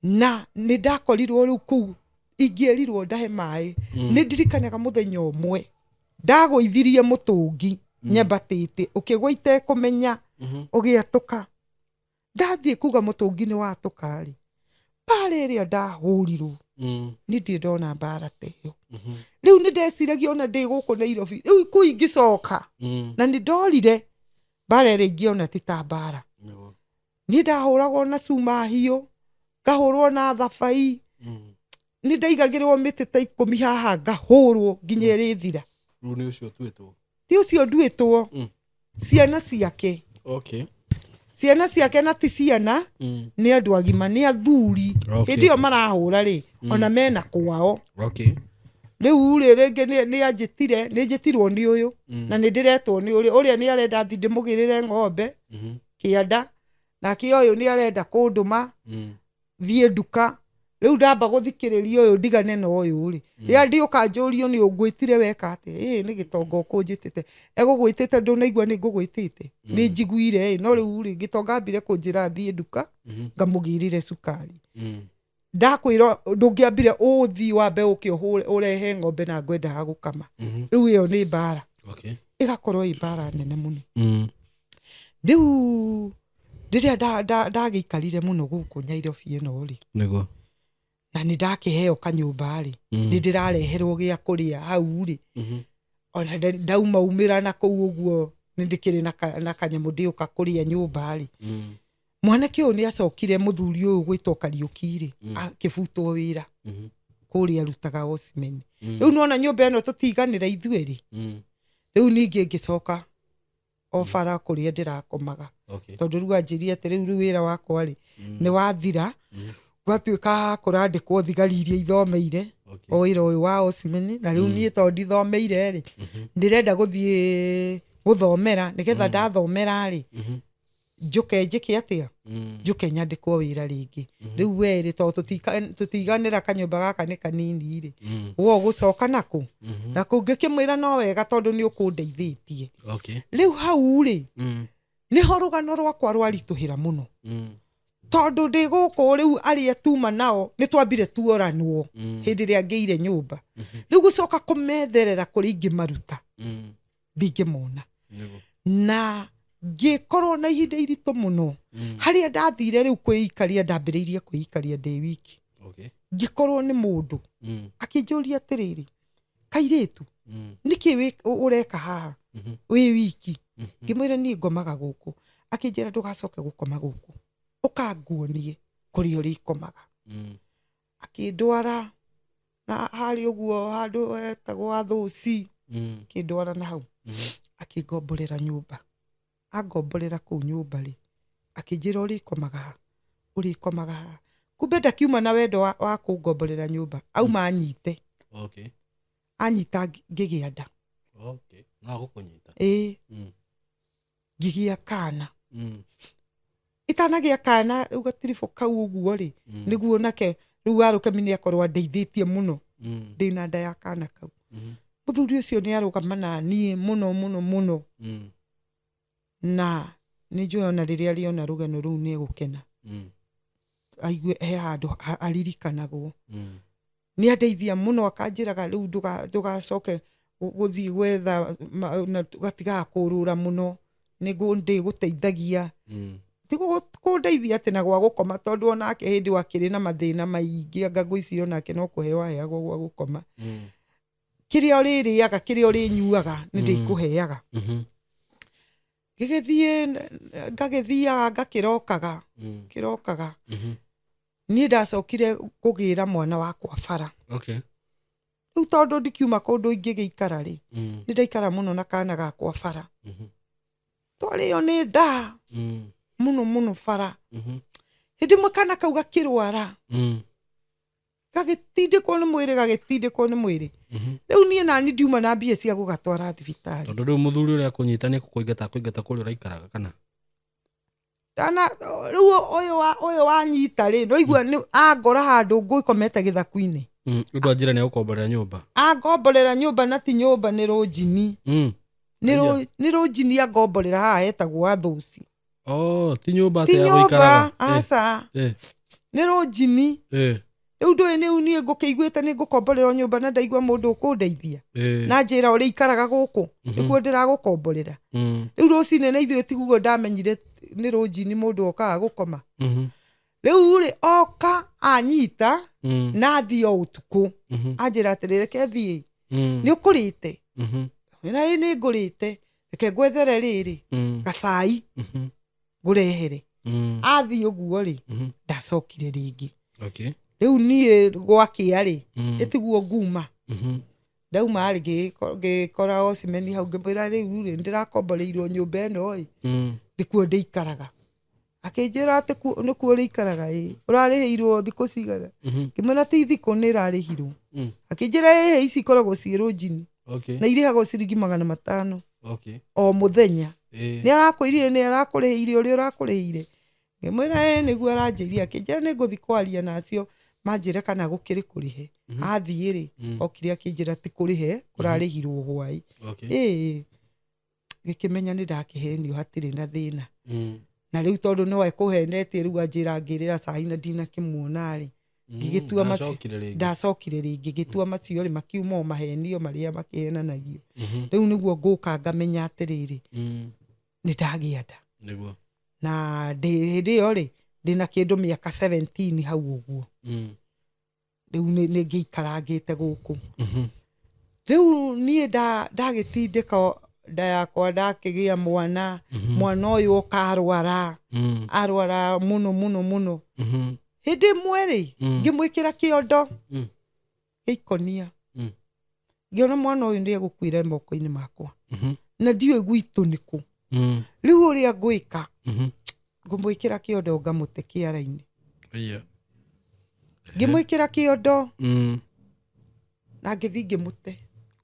Speaker 1: Na nĩ ndakorirwo rĩu kũu ingĩerirwo ndahe maĩ. Nĩ ndirikanaga mũthenya ũmwe ndagũithirie mũtũngi nyambatĩte, ũkĩgwa itekũmenya, ũgĩatũka. Ndathiĩ kuga mũtũngi nĩ watũka rĩ, mbara ĩrĩa ndahũrirwo, nĩ ndirĩ ndona mbara ta ĩyo. Rĩu nĩ ndeciragia ona ndĩ gũkũ Nairobi, rĩu kũu ingĩcoka. Na nĩ ndorire mbara ĩrĩa ingĩona ti ta mbara. Niĩ ndahũragwo na cuma hiũ, ngahũrwo na thabai. Nĩ ndaigagĩrĩrwo mĩtĩ ta 10 haha, ngahũrwo nginya ĩrĩthira.
Speaker 2: Rĩu nĩ ũcio ũtuĩtwo?
Speaker 1: Ti ũcio nduĩtwo. Ciana ciake. Ciana ciake na ti ciana, nĩ andũ agima, nĩ athuri. Hĩndĩ ĩyo marahũra rĩ, ona mena kwao. Rĩu rĩ, rĩngĩ nĩ anjĩtire, nĩ njĩtirwo nĩ ũyũ, na nĩ ndĩretwo nĩ ũrĩa, ũrĩa nĩ arenda thiĩ ndĩmũgĩrĩre ng'ombe kĩanda, nake ũyũ nĩ arenda kũndũma thiĩ nduka. Rĩu ndamba gũthikĩrĩria ũyũ ndigane na ũyũ rĩ, rĩrĩa ndĩũka njũrio nĩ ũngwĩtire weka atĩa, ĩĩ nĩ gĩtonga ũkũnjĩtĩte, egũgwĩtĩte ndũnaigua nĩ ngũgwĩtĩte, nĩ njiguire ĩ, no rĩu rĩ, gĩtonga ambire kũnjĩra thiĩ nduka ngamũgĩrĩre cukari. Ndakwĩra ndũngĩambire ũthiĩ wambe ũke ũrehe ng'ombe na ngwendaga gũkama. Rĩu ĩyo nĩ mbara. Ĩgakorwo ĩ mbara nene mũno. Rĩu rĩrĩa ndagĩikarire mũno gũkũ Nairobi ĩno rĩ, na nĩ ndakĩheo kanyũmba rĩ, nĩ ndĩrareherwo gĩa kũrĩa hau rĩ. Ona ndauma umĩra na kũu ũguo, nĩ ndĩkĩrĩ na kanyamũ ndĩũka kũrĩa nyũmba rĩ. Mwanake ũyũ nĩ acokire, mũthuri ũyũ gwĩtwo Kariũki rĩ, akĩbutwo wĩra kũrĩa arutaga Osimhen. Rĩu nĩwona nyũmba ĩno tũtiganĩra ithuĩ rĩ. Rĩu ningĩ ngĩcoka o bara kũrĩa ndĩrakomaga. Tondũ rĩu anjĩrire atĩ rĩu wĩra wakwa rĩ, nĩ wathira. Gwatuĩka kũrandĩkwo thigari iria ithomeire o wĩra ũyũ wa Osimhen, na rĩu niĩ tondũ ndithomeire rĩ, ndĩrenda gũthiĩ gũthomera, nĩgetha ndathomera rĩ, njũke njĩke atĩa? Njũke nyandĩkwo wĩra rĩngĩ. Rĩu we rĩ, tondũ tũtiganĩra kanyũmba gaka nĩ kanini rĩ, we ũgũcoka nakũ? Na kũu ngĩkĩmwĩra no wega tondũ nĩ ũkũndeithĩtie. Rĩu hau rĩ, nĩho rũgano rwakwa rwaritũhĩra mũno. Tondũ ndĩ gũkũ rĩu arĩa tuma nao nĩ twambire tuoranwo hĩndĩ ĩrĩa ngĩire nyũmba. Rĩu gũcoka kũmetherera kũrĩa ingĩmaruta, ndingĩmona. Na ngĩkorwo na ihinda iritũ mũno. Harĩa ndathire rĩu kwĩikaria, ndambĩrĩirie kwĩikaria ndĩ wiki. Ngĩkorwo nĩ mũndũ. Akĩnjũria atĩrĩrĩ, kairĩtu, nĩkĩ ũreka haha wĩ wiki? Ngĩmwĩra niĩ ngomaga gũkũ. Akĩnjĩra ndũgacoke gũkoma gũkũ, ũkanguonie kũrĩa ũrĩkomaga. Akĩndwara na harĩ ũguo handũ hetagwo Athũci, akĩndwara na hau, akĩngomborera nyũmba. Angomborera kũu nyũmba rĩ, akĩnjĩra ũrĩkomaga haha, ũrĩkomaga haha. Kumbe ndakiuma na wendo wa kũngomborera nyũmba, auma anyite. Anyita ngĩgĩa nda.
Speaker 2: No agũkũnyita.
Speaker 1: Ĩĩ. Ngĩgĩa kana. Itanagĩa kana rĩu gatiribũ kau ũguo rĩ, nĩguo nake rĩu warũkemi nĩ akorwo andeithĩtie mũno ndĩna nda ya kana kau. Mũthuri ũcio nĩ arũgama na niĩ mũno mũno mũno. Na nĩ njũĩ ona rĩrĩa arĩona rũgano rũu nĩ egũkena. Aigue he handũ aririkanagwo. Nĩ andeithia mũno, akanjĩraga rĩu ndũgacoke gũthiĩ gwetha na gatigaga kũrũra mũno, nĩguo ndĩgũteithagia. Ti kũndeithia atĩ na gwa gũkoma, tondũ onake hĩndĩ ĩyo akĩrĩ na mathĩna maingĩ, anga ngwĩciria onake no kũheo aheagwo gwa gũkoma. Kĩrĩa ũrĩrĩaga, kĩrĩa ũrĩnyuaga, nĩ ndĩkũheaga. Ngĩgĩthiĩ ngagĩthiaga ngakĩrokaga, kĩrokaga. Niĩ ndacokire kũgĩra mwana wakwa bara. Rĩu tondũ ndikiuma kũndũ ingĩgĩikara rĩ, nĩ ndaikara mũno na kana gakwa bara. Twarĩo nĩ nda mũno mũno bara. Hĩndĩ ĩmwe kana kau gakĩrwara, gagĩtindĩkwo nĩ mwĩrĩ, gagĩtindĩkwo nĩ mwĩrĩ. Rĩu niĩ nani ndiuma na mbia cia gũgatwara thibitarĩ.
Speaker 2: Tondũ rĩu mũthuri ũrĩa akũnyita nĩ kũkũingata akũingata kũrĩa ũraikaraga kana?
Speaker 1: Ndana rĩu ũyũ wanyita rĩ, nĩwaigua nĩ angora handũ ngũikomete gĩthaku-inĩ.
Speaker 2: Ũndũ anjĩra nĩ agũkomborera nyũmba.
Speaker 1: Angomborera nyũmba na ti nyũmba, nĩ rũnjini. Nĩ rũnjini angomborera haha hetagwo Athũci.
Speaker 2: Oh, ti nyũmba
Speaker 1: Ti
Speaker 2: atĩ ya
Speaker 1: nyũmba,
Speaker 2: gũikaraga.
Speaker 1: aca. Nĩ rũnjini. Rĩu ndũĩ nĩ niĩ ngũkĩiguĩte nĩ ngũkomborerwo nyũmba na ndaigua mũndũ ũkũndeithia. Na njĩra ũrĩa ikaraga gũkũ, nĩkuo ndĩragũkomborera. Rĩu rũcinĩ na ithuĩ tiguo ndamenyire nĩ rũnjini mũndũ okaga gũkoma. Rĩu rĩ, oka anyita, na athiĩ o ũtukũ. Anjĩra atĩrĩ, reke thiĩ. Nĩ ũkũrĩte? Wĩra ĩ nĩ ngũrĩte. Reke ngwethere rĩrĩ, gacai ngũrehere. Athiĩ ũguo rĩ, ndacokire rĩngĩ. Rĩu niĩ gwakĩa rĩ, ĩtiguo nguma. Ndauma rĩ, ngĩkora Ocimeni hau, ngĩmwĩra rĩu rĩ, nĩndĩrakomboreirwo nyũmba ĩno ĩ, nĩkuo ndĩikaraga. Akĩnjĩra atĩ nĩkuo ũrĩikaraga ĩ, ũrarĩhĩirwo thikũ cigana? Ngĩmwĩra ti thikũ nĩ ĩrarĩhirwo. Akĩnjĩra ĩhĩ, ici ikoragwo ciĩ rũnjini. Na irĩhagwo ciringi 500. O mũthenya. Nĩ arakwĩrire, nĩ arakũrĩhĩire ũrĩa ũrakũrĩhĩire. Ngĩmwĩra ĩ, nĩguo aranjĩrire. Akĩnjĩra nĩ ngũthiĩ kwaria nacio, manjĩre kana gũkĩrĩ kũrĩhe. Athiĩ rĩ, okire akĩnjĩra ti kũrĩhe, kũrarĩhirwo hwaĩ. Ĩ, ngĩkĩmenya nĩ ndakĩhenio hatirĩ na thĩna. Na rĩu tondũ no ekũhenetie rĩu anjĩra ngĩrĩra cai na ndinakĩmuona rĩ, ngĩgĩtua macio, ndacokire rĩngĩ, ngĩtua macio rĩ, makiuma o mahenio marĩa makĩhenanagio. Rĩu nĩguo ngũka ngamenya atĩrĩrĩ, nĩ ndagĩa nda. Na hĩndĩ ĩyo rĩ, ndĩna kĩndũ mĩaka 17 hau ũguo. Rĩu nĩ ngĩikarangĩte gũkũ. Rĩu niĩ ndagĩtindĩka nda yakwa, ndakĩgĩa mwana, mwana ũyũ oka arwara, arwara mũno mũno mũno. Hĩndĩ ĩmwe rĩ, ngĩmwĩkĩra kĩondo gĩikonia. Ngĩona mwana ũyũ nĩ egũkuĩra moko-inĩ makwa. Na ndiũĩ gwitũ nĩkũ. Rĩu ũrĩa ngwĩka, ngũmwĩkĩra kĩondo ngamũte kĩara-inĩ. Ngĩmwĩkĩra kĩondo, na ngĩthiĩ ngĩmũte.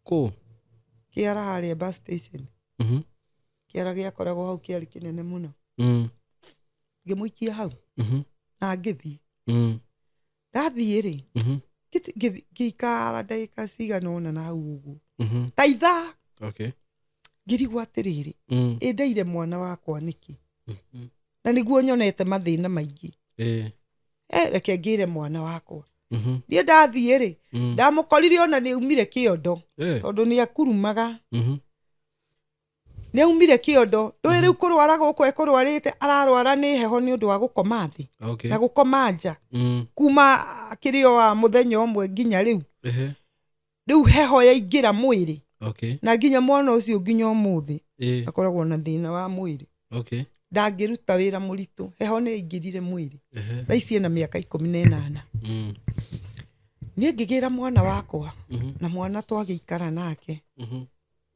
Speaker 2: Kũ?
Speaker 1: Kĩara harĩa bus station. Kĩara gĩakoragwo hau kĩarĩ kĩnene mũno. Ngĩmũikia hau. Na ngĩthiĩ. Ndathiĩ rĩ, ngĩikara ndagĩka cigana ũna na hau ũguo. Ta ithaa. Ngĩrigwo atĩrĩrĩ, ĩ ndeire mwana wakwa nĩkĩ? Na nĩguo nyonete mathĩna maingĩ. Reke ngĩre mwana wakwa. Niĩ ndathiĩ rĩ, ndamũkorire ona nĩ aumire kĩondo, tondũ nĩ akurumaga. Nĩ aumire kĩondo. Ndũĩ rĩu kũrwara gũkũ ekũrwarĩte, ararwara nĩ heho nĩ ũndũ wa gũkoma thĩ na gũkoma nja. Kuma kĩrĩo wa mũthenya ũmwe nginya rĩu. Rĩu heho yaingĩra mwĩrĩ. Na nginya mwana ũcio nginya ũmũthĩ akoragwo na thĩna wa mwĩrĩ. Ndangĩruta wĩra mũritũ, heho nĩ yaingĩrire mwĩrĩ. Thaa ici ena mĩaka 18. Niĩ ngĩgĩra mwana wakwa na mwana twagĩikara nake.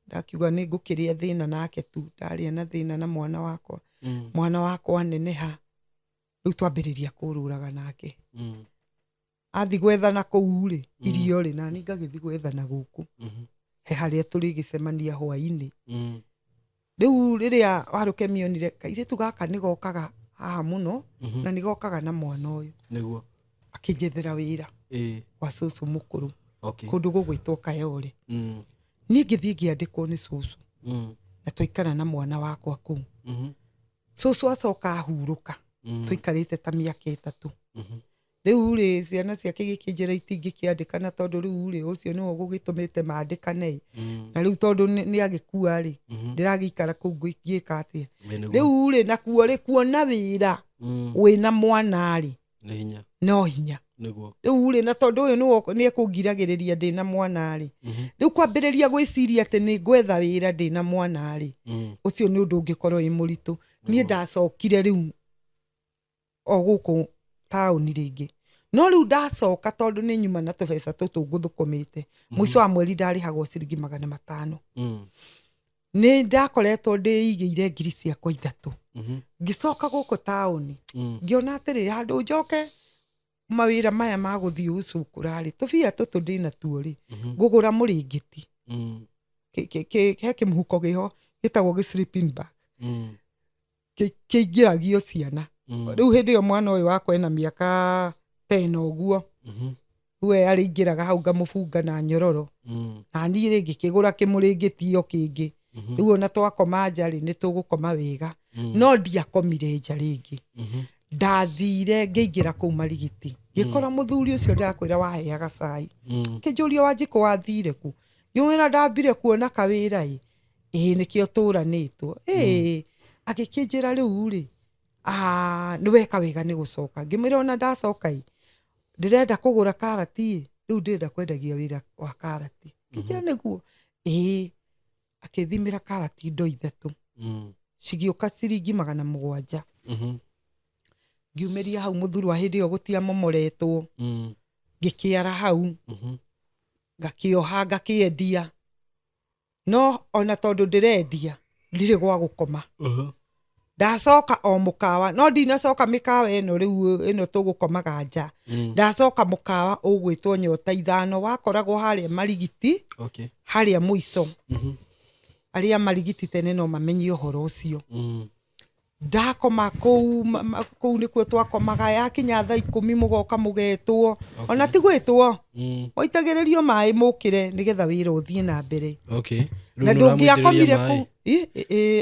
Speaker 1: Ndakiuga nĩ ngũkĩrĩa thĩna nake tu, ndarĩa na thĩna na mwana wakwa. Mwana wakwa neneha, rĩu twambĩrĩria kũrũraga nake. Athi gwethana kũu rĩ, irio rĩ, nani ngagĩthi gwethana gũkũ. He harĩa tũrĩgĩcemania hwaĩ-inĩ. Rĩu rĩrĩa Warũkemi onire kairĩtu gaka nĩgokaga haha mũno, na nĩgokaga na mwana ũyũ.
Speaker 2: Nĩguo.
Speaker 1: Akĩnjethera wĩra wa cũcũ mũkũrũ. Kũndũ gũgwĩtwo Kayore. Niĩ ngĩthiĩ ngĩandĩkwo nĩ cũcũ. Na twaikara na mwana wakwa kũu. Cũcũ acoka ahurũka. Tũikarĩte ta mĩaka 3. Rĩu rĩ, ciana ciake gĩkĩnjĩra itingĩkĩandĩkana tondũ rĩu rĩ, ũcio nĩwe ũgũgĩtũmĩte mandĩkane. Na rĩu tondũ nĩ agĩkua rĩ, ndĩragĩikara kũu ngĩka atĩa. Rĩu rĩ, nakuo rĩ, kuona wĩra wĩna mwana rĩ, no hinya. Rĩu rĩ, na tondũ ũyũ nĩ ekũngiragĩrĩria ndĩna mwana rĩ, rĩu kwambĩrĩria gwĩciria atĩ nĩ ngwetha wĩra ndĩna mwana rĩ, ũcio nĩ ũndũ ũngĩkorwo wĩ mũritũ. Niĩ ndacokire rĩu o gũkũ taũni rĩngĩ. No rĩu ndacoka tondũ nĩ nyuma na tũbeca tũtũ ngũthũkũmĩte. Mũico wa mweri ndarĩhagwo ciringi 500. Nĩ ndakoretwo ndĩigĩire ngiri ciakwa 3. Ngĩcoka gũkũ taũni, ngĩona atĩrĩrĩ, handũ njoke mawĩra maya ma gũthiĩ gũcukũra rĩ, tũbia tũtũ ndĩnatuo rĩ, ngũgũra mũrĩngĩti. He kĩmũhuko kĩho gĩtagwo gĩ sleeping bag. Kĩingĩragio ciana. Rĩu hĩndĩ ĩyo mwana ũyũ wakwa ena mĩaka 10 ũguo. We arĩingĩraga hau ngamũbunga na nyororo. Na niĩ rĩ ngĩkĩgũra kĩmũrĩngĩti o kĩngĩ. Rĩu ona twakoma nja rĩ, nĩ tũgũkoma wega. No ndiakomire nja rĩngĩ. Ndathire ngĩingĩra kũu Marigiti. Ngĩkora mũthuri ũcio ndakwĩra waheaga cai. Kĩnjũria Wanjikũ wathire kũ? Ngĩmwĩra ndambire kuona kawĩra ĩ. Ĩĩ nĩkĩo tũranĩtwo. Ĩĩ agĩkĩnjĩra rĩu rĩ, nĩ weka wega nĩ gũcoka. Ngĩmwĩra ona ndacoka ĩ, ndĩrenda kũgũra karati ĩ, rĩu ndĩrenda kwendagia wĩra wa karati. Ngĩnjĩra nĩguo. Ĩĩ akĩthimĩra karati indo 3. Cigĩũka ciringi 700. Ngiumĩria hau mũthuri wa hĩndĩ ĩyo gũtiamomoretwo. Ngĩkĩara hau. Ngakĩoha ngakĩendia. No ona tondũ ndĩrendia ndirĩ gwa gũkoma. Ndacoka o mũkawa, no ndinacoka mĩkawa ĩno rĩu ĩno tũgũkomaga nja. Ndacoka mũkawa ũgwĩtwo Nyota 5 wakoragwo harĩa Marigiti. Harĩa mũico. Arĩa Marigiti tene no mamenye ũhoro ũcio. Ndakoma kũu, kũu nĩkuo twakomaga, yakinya thaa 10 mũgoka mũgetwo. Ona ti gwĩtwo. Waitagĩrĩrio maĩ mũkĩre nĩgetha wĩra ũthiĩ na mbere. Na ndũngĩakomire kũu.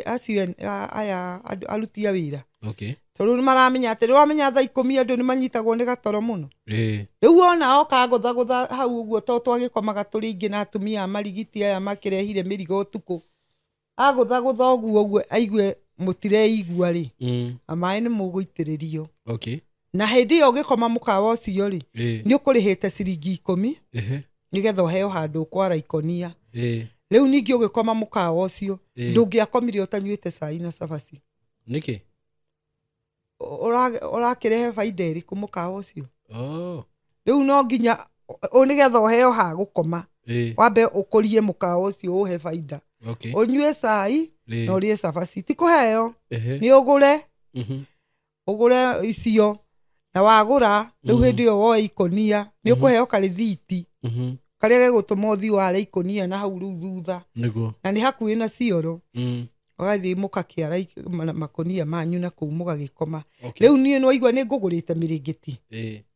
Speaker 1: Acio aya aruti a wĩra. Tondũ nĩ maramenya atĩ wamenya thaa 10 andũ nĩ manyitagwo nĩ gatoro mũno. Rĩu ona oka gũthagũtha hau ũguo to twagĩkomaga tũrĩ aingĩ na atumia a Marigiti aya makĩrehire mĩrigo ũtukũ. Agũthagũtha ũguo ũguo aigue mũtireigua rĩ, maĩ nĩ mũgũitĩrĩrio. Na hĩndĩ ĩyo ũgĩkoma mũkawa ũcio rĩ, nĩ ũkũrĩhĩte ciringi 10 nĩgetha ũheo handũ ũkwara ikonia. Rĩu ningĩ ũgĩkoma mũkawa ũcio, ndũngĩakomire ũtanyuĩte cai na cabaci.
Speaker 2: Nĩkĩ?
Speaker 1: Ũrakĩrehe baida ĩrĩkũ mũkawa ũcio? Rĩu no nginya nĩgetha ũheo ha gũkoma, wambe ũkũrie mũkawa ũcio ũhe baida. Ũnyue cai na ũrĩe cabaci, ti kũheo, nĩ ũgũre. Ũgũre icio na wagũra rĩu hĩndĩ ĩyo woe ikonia, nĩ ũkũheo karĩthiti karĩa gegũtũma ũthiĩ ware ikonia na hau rĩu thutha. Na nĩ hakuhĩ na cioro. Ũgathiĩ mũgakĩara makonia manyu na kũu mũgagĩkoma. Rĩu niĩ nĩwaigua nĩ ngũgũrĩte mĩrĩngĩti.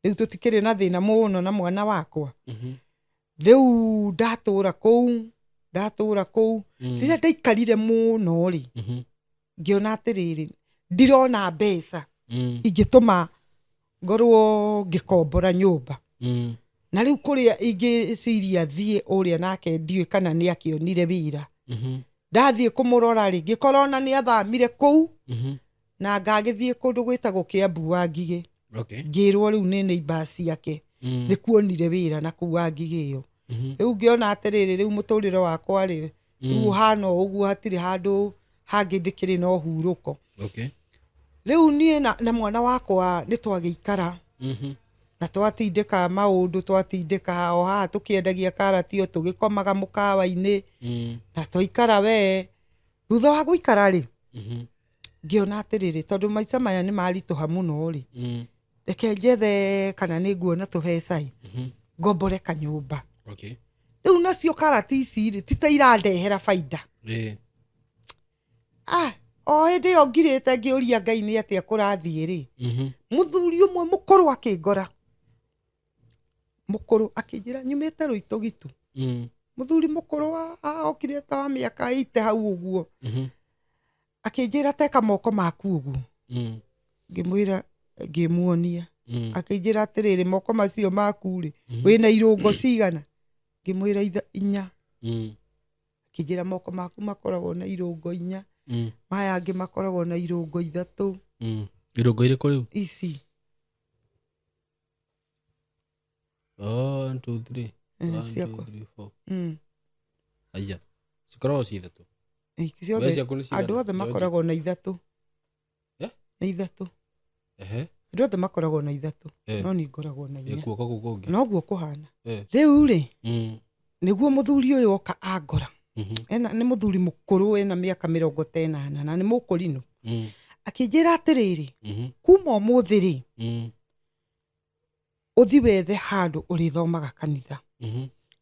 Speaker 1: Rĩu tũtikĩrĩ na thĩna mũno na mwana wakwa. Rĩu ndatũra kũu. Rĩrĩa ndaikarire mũno rĩ, ngĩona atĩrĩrĩ, ndirona mbeca ingĩtũma ngorwo ngĩkombora nyũmba. Na rĩu kũrĩa ingĩciria thiĩ ũrĩa nake ndiũĩ kana nĩ akĩonire wĩra. Ndathiĩ kũmũrora rĩ, ngĩkora ona nĩ athamire kũu, na ngagĩthiĩ kũndũ gwĩtagwo Kĩambu wa Ngigĩ. Ngĩrwo rĩu nĩ neighbor ciake, nĩ kuonire wĩra na kũu wa Ngigĩ ĩyo. Rĩu ngĩona atĩrĩrĩ, rĩu mũtũrĩre wakwa rĩ, rĩu ũhana o ũguo, hatirĩ handũ hangĩ ndĩkĩrĩ na ũhurũko. Rĩu niĩ na mwana wakwa nĩ twagĩikara, na twatindĩka maũndũ, twatindĩka o haha tũkĩendagia karati, o tũgĩkomaga mũkawa-inĩ, na twaikara we. Thutha wa gũikara rĩ, ngĩona atĩrĩrĩ, tondũ maica maya nĩ maritũha mũno rĩ, reke njethe kana nĩ nguona tũbeca ĩ, ngombore kanyũmba. Rĩu nacio karati ici rĩ, ti ta irandehera baida. O hĩndĩ ĩyo ngirĩte ngĩũria Ngai nĩ atĩa kũrathiĩ rĩ, mũthuri ũmwe mũkũrũ akĩngora, mũkũrũ akĩnjĩra nyumĩte Rũitũgitũ. Mũthuri mũkũrũ okire ta wa mĩaka 80 hau ũguo. Akĩnjĩra teka moko maku ũguo. Ngĩmwĩra, ngĩmuonia. Akĩnjĩra atĩrĩrĩ, moko macio maku rĩ, wĩna irũngo cigana? Ngĩmwĩra 4. Akĩnjĩra moko maku makoragwo na irũngo 4. Maya angĩ makoragwo na irũngo 3.
Speaker 2: Irũngo irĩkũ rĩu?
Speaker 1: Ici.
Speaker 2: 1 2 3. 1 2 3 4. Aya. Cikoragwo ci 3.
Speaker 1: Ciothe andũ othe makoragwo na 3. Nĩ 3. Andũ othe makoragwo na 3. No niĩ ngoragwo na 4.
Speaker 2: Guoko kũu kũngĩ.
Speaker 1: Noguo kũhana. Rĩu rĩ, nĩguo mũthuri ũyũ oka angora. Ena nĩ mũthuri mũkũrũ, ena mĩaka 80 na nĩ mũkũrinũ. Akĩnjĩra atĩrĩrĩ, kuma ũmũthĩ rĩ, ũthi wethe handũ ũrĩthomaga kanitha.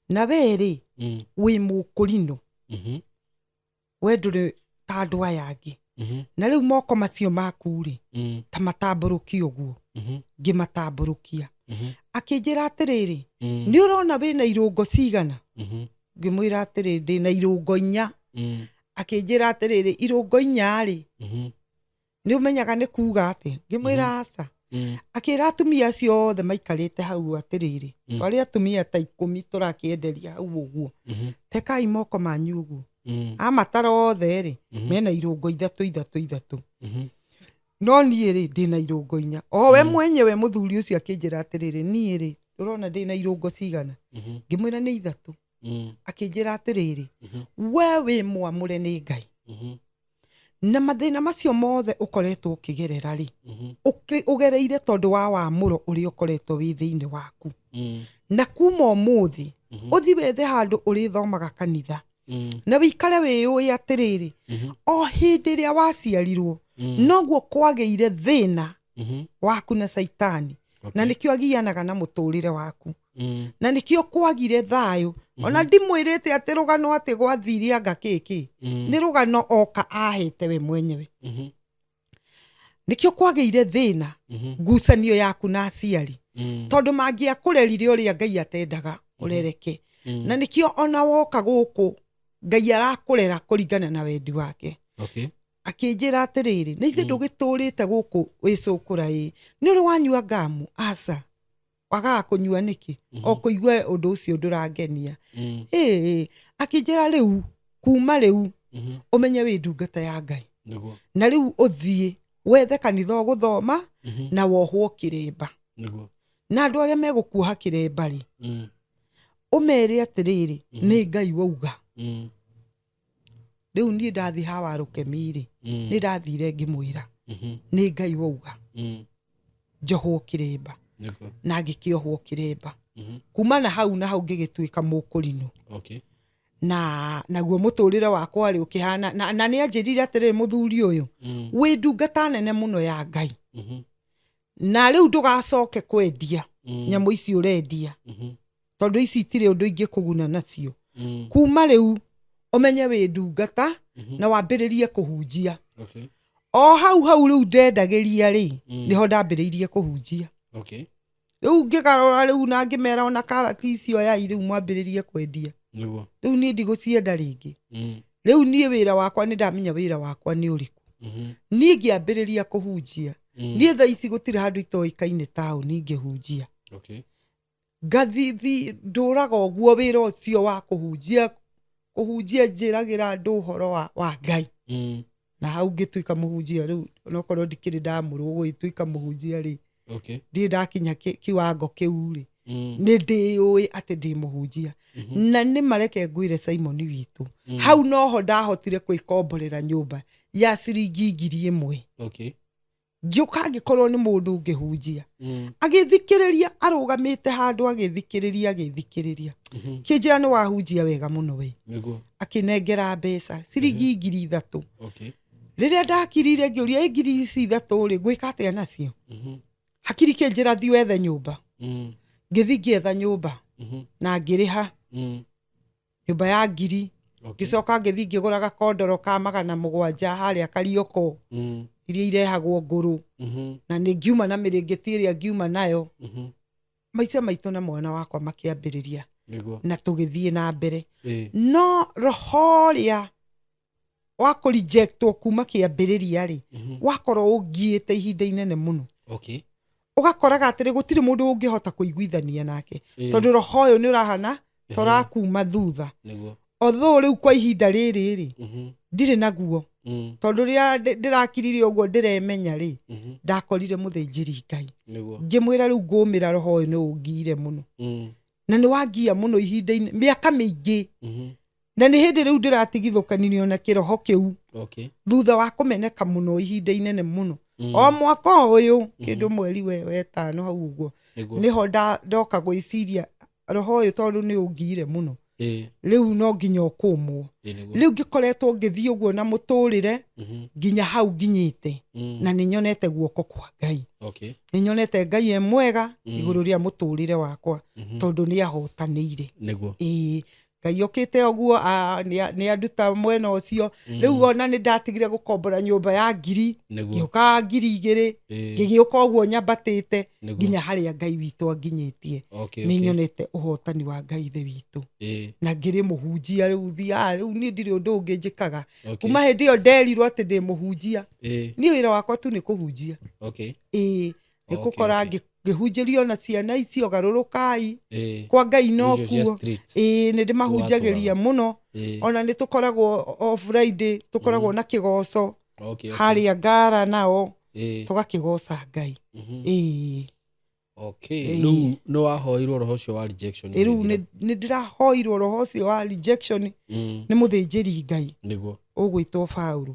Speaker 1: Na we rĩ, wĩ mũkũrinũ. We ndũrĩ ta andũ aya angĩ. Na rĩu moko macio maku rĩ, ta matambũrũkie ũguo. Ngĩmatambũrũkia. Akĩnjĩra atĩrĩrĩ, nĩ ũrona wĩna irũngo cigana? Ngĩmwĩra atĩrĩrĩ, ndĩna irũngo 4. Akĩnjĩra atĩrĩrĩ, irũngo 4 rĩ, nĩ ũmenyaga nĩ kuga atĩa? Ngĩmwĩra aca. Akĩra atumia acio othe maikarĩte hau atĩrĩrĩ, twarĩ atumia ta 10 tũrakĩenderia hau ũguo. Tekai moko manyu ũguo. Amatara othe rĩ, mena irũngo 3 3 3. No niĩ rĩ, ndĩna irũngo 4. O we mwenyewe mũthuri ũcio akĩnjĩra atĩrĩrĩ, niĩ rĩ, ũrona ndĩna irũngo cigana? Ngĩmwĩra nĩ 3. Akĩnjĩra atĩrĩrĩ, we wĩ mwamũre nĩ Ngai. Na mathĩna macio mothe ũkoretwo ũkĩgerera rĩ, ũgereire tondũ wa wamũro ũrĩa ũkoretwo wĩ thĩinĩ waku. Na kuma ũmũthĩ, ũthi wethe handũ ũrĩthomaga kanitha. Na wĩikare wĩyũĩ atĩrĩrĩ, o hĩndĩ ĩrĩa waciarirwo, noguo kwagĩire thĩna waku na Caitani. Na nĩkĩo agianaga na mũtũrĩre waku. Na nĩkĩo kwagire thayũ. Ona ndimwĩrĩte atĩ rũgano atĩ gwathire anga kĩkĩ. Nĩ rũgano oka ahete we mwenyewe. Nĩkĩo kwagĩire thĩna, ngucanio yaku na aciari. Tondũ mangĩakũrerire ũrĩa Ngai atendaga ũrereke. Na nĩkĩo ona woka gũkũ Ngai arakũrera kũringana na wendi wake. Akĩnjĩra atĩrĩrĩ, nĩ ithuĩ ndũgĩtũrĩte gũkũ wĩcũkũra ĩ, nĩ ũrĩ wanyua ngamu? Aca. Wagaga kũnyua nĩkĩ? O kũigua ũndũ ũcio ndũrangenia. Akĩnjĩra rĩu, kuma rĩu, ũmenye wĩ ndungata ya Ngai. Na rĩu ũthiĩ wethe kanitha ũgũthoma, na wohwo kĩremba. Na andũ arĩa megũkuoha kĩremba rĩ, ũmere atĩrĩrĩ, nĩ Ngai wauga. Rĩu niĩ ndathiĩ hawa Rũkemi rĩ, nĩ ndathire ngĩmwĩra, nĩ Ngai wauga, njohwo kĩremba. Na ngĩkĩohwo kĩremba. Kuma na hau na hau ngĩgĩtuĩka mũkũrinũ. Na naguo mũtũrĩre wakwa rĩ ũkĩhana, na nĩ anjĩrire atĩrĩrĩ, mũthuri ũyũ, wĩ ndungata nene mũno ya Ngai. Na rĩu ndũgacoke kwendia nyamũ ici ũrendia. Tondũ ici itirĩ ũndũ ingĩkũguna nacio. Kuma rĩu ũmenye wĩ ndungata, na wambĩrĩrie kũhunjia. O hau hau rĩu ndendagĩria rĩ, nĩho ndambĩrĩirie kũhunjia. Rĩu ngĩgarũra rĩu na ngĩmera ona karati icio yai rĩu mwambĩrĩrie kwendia. Rĩu niĩ ndigũcienda rĩngĩ. Rĩu niĩ wĩra wakwa nĩ ndamenya wĩra wakwa nĩ ũrĩkũ. Niĩ ngĩambĩrĩria kũhunjia. Niĩ thaa ici gũtirĩ handũ itoĩkaine taũni ngĩhunjia. Ngathithi ndũraga ũguo wĩra ũcio wa kũhunjia Kũhunjia njĩragĩra andũ ũhoro wa Ngai. Na hau ngĩtuĩka mũhunjia rĩu, onokorwo ndikĩrĩ ndamũrwo gũgĩtuĩka mũhunjia rĩ, ndirĩ ndakinya kiwango kĩu rĩ, nĩ ndĩũĩ atĩ ndĩ mũhunjia. Na nĩ mareke ngwĩre Simon witũ, hau noho ndahotire kwĩkomborera nyũmba ya ciringi 1,000. Ngĩũka ngĩkorwo nĩ mũndũ ngĩhunjia, agĩthikĩrĩria, arũgamĩte handũ agĩthikĩrĩria, agĩthikĩrĩria, kĩnjĩra nĩ wahunjia wega mũno we. Akĩnengera mbeca ciringi 3,000. Rĩrĩa ndakirire ngĩũria, ĩ ngiri ici ithatũ rĩ, ngwĩka atĩa nacio? Hakiri kĩnjĩra thiĩ wethe nyũmba. Ngĩthiĩ ngĩetha nyũmba na ngĩrĩha nyũmba ya ngiri. Ngĩcoka ngĩthiĩ ngĩgũra gakondoro ka 700 harĩa Karioko, iria irehagwo ngũrũ, na nĩ ngiuma na mĩrĩngĩti ĩrĩa ngiuma nayo. Maica maitũ na mwana wakwa makĩambĩrĩria na tũgĩthiĩ na mbere. No roho ũrĩa wa kũrejectwo kuma kĩambĩrĩria rĩ, wakorwo ũngiĩte ihinda inene mũno. Ũgakoraga atĩrĩ, gũtirĩ mũndũ ũngĩhota kũiguithania nake, tondũ roho ũyũ nĩ ũrahana torakuma thutha. Although rĩu kwa ihinda rĩrĩ rĩ, ndirĩ naguo, tondũ rĩrĩa ndĩrakirire ũguo ndĩremenya rĩ, ndakorire mũthĩnjĩri Ngai, ngĩmwĩra rĩu ngũmĩra roho ũyũ nĩ ũngiire mũno, na nĩ wangia mũno ihinda-inĩ mĩaka mĩingĩ, na nĩ hĩndĩ rĩu ndĩratigithũkanirio na kĩroho kĩu thutha wa kũmeneka mũno ihinda inene mũno. O mwaka ũyũ kĩndũ mweri wetano hau ũguo, nĩho ndoka gwĩciria roho ũyũ tondũ nĩ ũngiire mũno, rĩu no nginya ũkũmwo. Rĩu ngĩkoretwo ngĩthiĩ ũguo na mũtũrĩre nginya hau nginyĩte, na nĩ nyonete guoko kwa Ngai. Nĩ nyonete Ngai e mwega igũrũ rĩa mũtũrĩre wakwa, tondũ nĩ ahotanĩire. Ĩĩ, Ngai okĩte ũguo, nĩ anduta mwena ũcio. Rĩu ona nĩ ndatigire gũkombora nyũmba ya ngiri, ngĩũka 2,000, ngĩgĩũka ũguo nyambatĩte nginya harĩa Ngai witũ anginyĩtie. Nĩ nyonete ũhotani wa Ngai ithe witũ, na ngĩrĩ mũhunjia rĩu thiaga rĩu niĩ ndirĩ ũndũ ũngĩ njĩkaga. Kuma hĩndĩ ĩyo nderirwo atĩ ndĩ mũhunjia, niĩ wĩra wakwa tu nĩ kũhunjia. Ĩĩ, nĩ gũkora ngĩhunjĩrio na ciana icio, garũrũkai kwa Ngai no kuo. Ĩĩ, nĩ ndĩmahunjagĩria mũno. Ona nĩ tũkoragwo o Friday tũkoragwo na kĩgoco harĩa ngara nao, tũgakĩgoca Ngai. Ĩĩ.
Speaker 2: Rĩu nĩ wahoirwo roho ũcio wa rejection?
Speaker 1: Rĩu nĩ ndĩrahoirwo roho ũcio wa rejection nĩ mũthĩnjĩri Ngai ũgwĩtwo Paũlũ,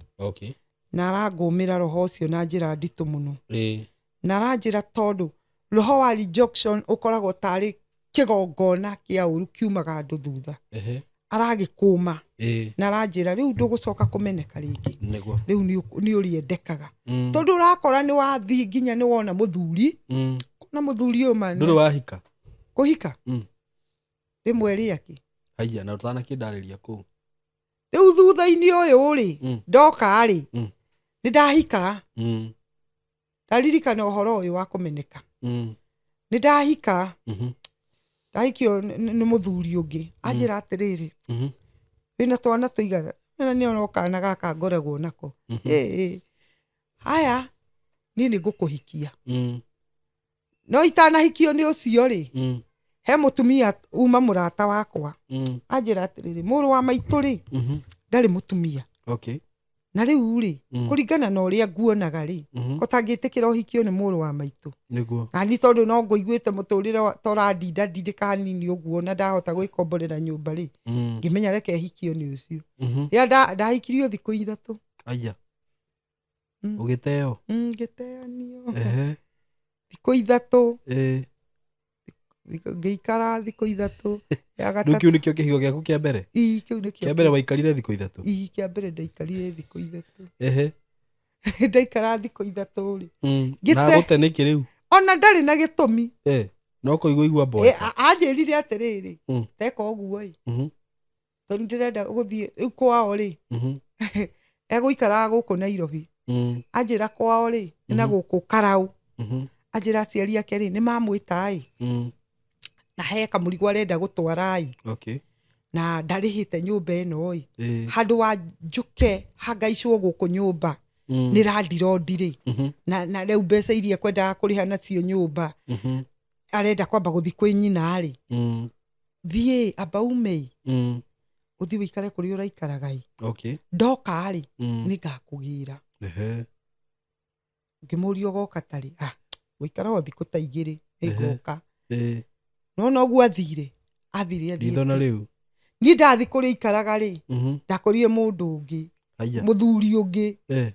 Speaker 1: na arangũmĩra roho ũcio na njĩra nditũ mũno, na aranjĩra tondũ roho wa rejection ũkoragwo tarĩ kĩgongona kĩa ũru kiumaga andũ thutha, aragĩkũma, na aranjĩra rĩu ndũgũcoka kũmeneka rĩngĩ. Rĩu nĩ ũrĩendekaga, tondũ ũrakora nĩ wathiĩ nginya nĩ wona mũthuri, na mũthuri ũyũ ma
Speaker 2: Ndũrĩ wahika?
Speaker 1: Kũhika? Rĩmwe rĩake.
Speaker 2: Haiya, na ũtanakĩndarĩria kũu.
Speaker 1: Rĩu thutha-inĩ ũyũ rĩ, ndoka rĩ, nĩ ndahika. Ndaririkana ũhoro ũyũ wa kũmeneka. Nĩ ndahika. Ndahikio nĩ mũthuri ũngĩ, anjĩra atĩrĩrĩ, wĩna twana tũigana? Na nĩ ona kana gaka ngoragwo nako. Ĩĩ, haya, niĩ nĩ ngũkũhikia. No itanahikio nĩ ũcio rĩ, he mũtumia uma mũrata wakwa, anjĩra atĩrĩrĩ, mũrũ wa maitũ rĩ, ndarĩ mũtumia. Na rĩu rĩ, kũringana na ũrĩa nguonaga rĩ, ko tangĩtĩkĩra ũhikio nĩ mũrũ wa maitũ. Na ni tondũ no ngũiguĩte mũtũrĩre torandinda ndindĩka hanini ũguo, na ndahota gwĩkomborera nyũmba rĩ, ngĩmenya reke hikio nĩ ũcio. Rĩrĩa ndahikirio thikũ 3.
Speaker 2: Aya. Ũgĩteo?
Speaker 1: Ngĩteanio. Thikũ 3. Ngĩikara thikũ 3. Ya gatatũ.
Speaker 2: Rĩu kĩu nĩkĩo kĩhiko gĩaku kĩa mbere?
Speaker 1: Ii, kĩu nĩkĩo
Speaker 2: Kĩa mbere waikarire thikũ 3?
Speaker 1: Ii, kĩa mbere ndaikarire thikũ 3. Ndaikara thikũ 3 rĩ.
Speaker 2: Na gũte nĩkĩ rĩu?
Speaker 1: Ona ndarĩ na gĩtũmi.
Speaker 2: No kũigua igua mboeka.
Speaker 1: Anjĩrire atĩrĩrĩ, teka ũguo ĩ. Tondũ ndĩrenda gũthiĩ rĩu kwao rĩ. Egũikaraga gũkũ Nairobi. Anjĩra kwao rĩ, na gũkũ Karau. Anjĩra aciari ake rĩ, nĩ mamwĩta ĩ. Na he kamũrigo arenda gũtwara ĩ. Na ndarĩhĩte nyũmba ĩno ĩ. Handũ wa njũke hangaicwo gũkũ nyũmba. Nĩ randirondi rĩ. Na rĩu mbeca iria kwendaga kũrĩha nacio nyũmba. Arenda kwamba gũthiĩ kwĩ nyina rĩ. Thiĩ amba ume. Ũthiĩ wĩikare kũrĩa ũraikaraga ĩ.
Speaker 2: Okay.
Speaker 1: Ndoka rĩ, nĩngakũgĩra.
Speaker 2: Ehe.
Speaker 1: Ngĩmũria ũgoka tarĩ, ah, gũikara o thikũ ta 2 nĩngoka.
Speaker 2: Ĩĩ.
Speaker 1: Nona ũguo athire, athire
Speaker 2: Ritho na
Speaker 1: athiĩte.
Speaker 2: rĩu.
Speaker 1: Niĩ ndathi kũrĩa ikaraga rĩ, ndakorire mũndũ ũngĩ,
Speaker 2: Haiya.
Speaker 1: mũthuri ũngĩ.
Speaker 2: Eh.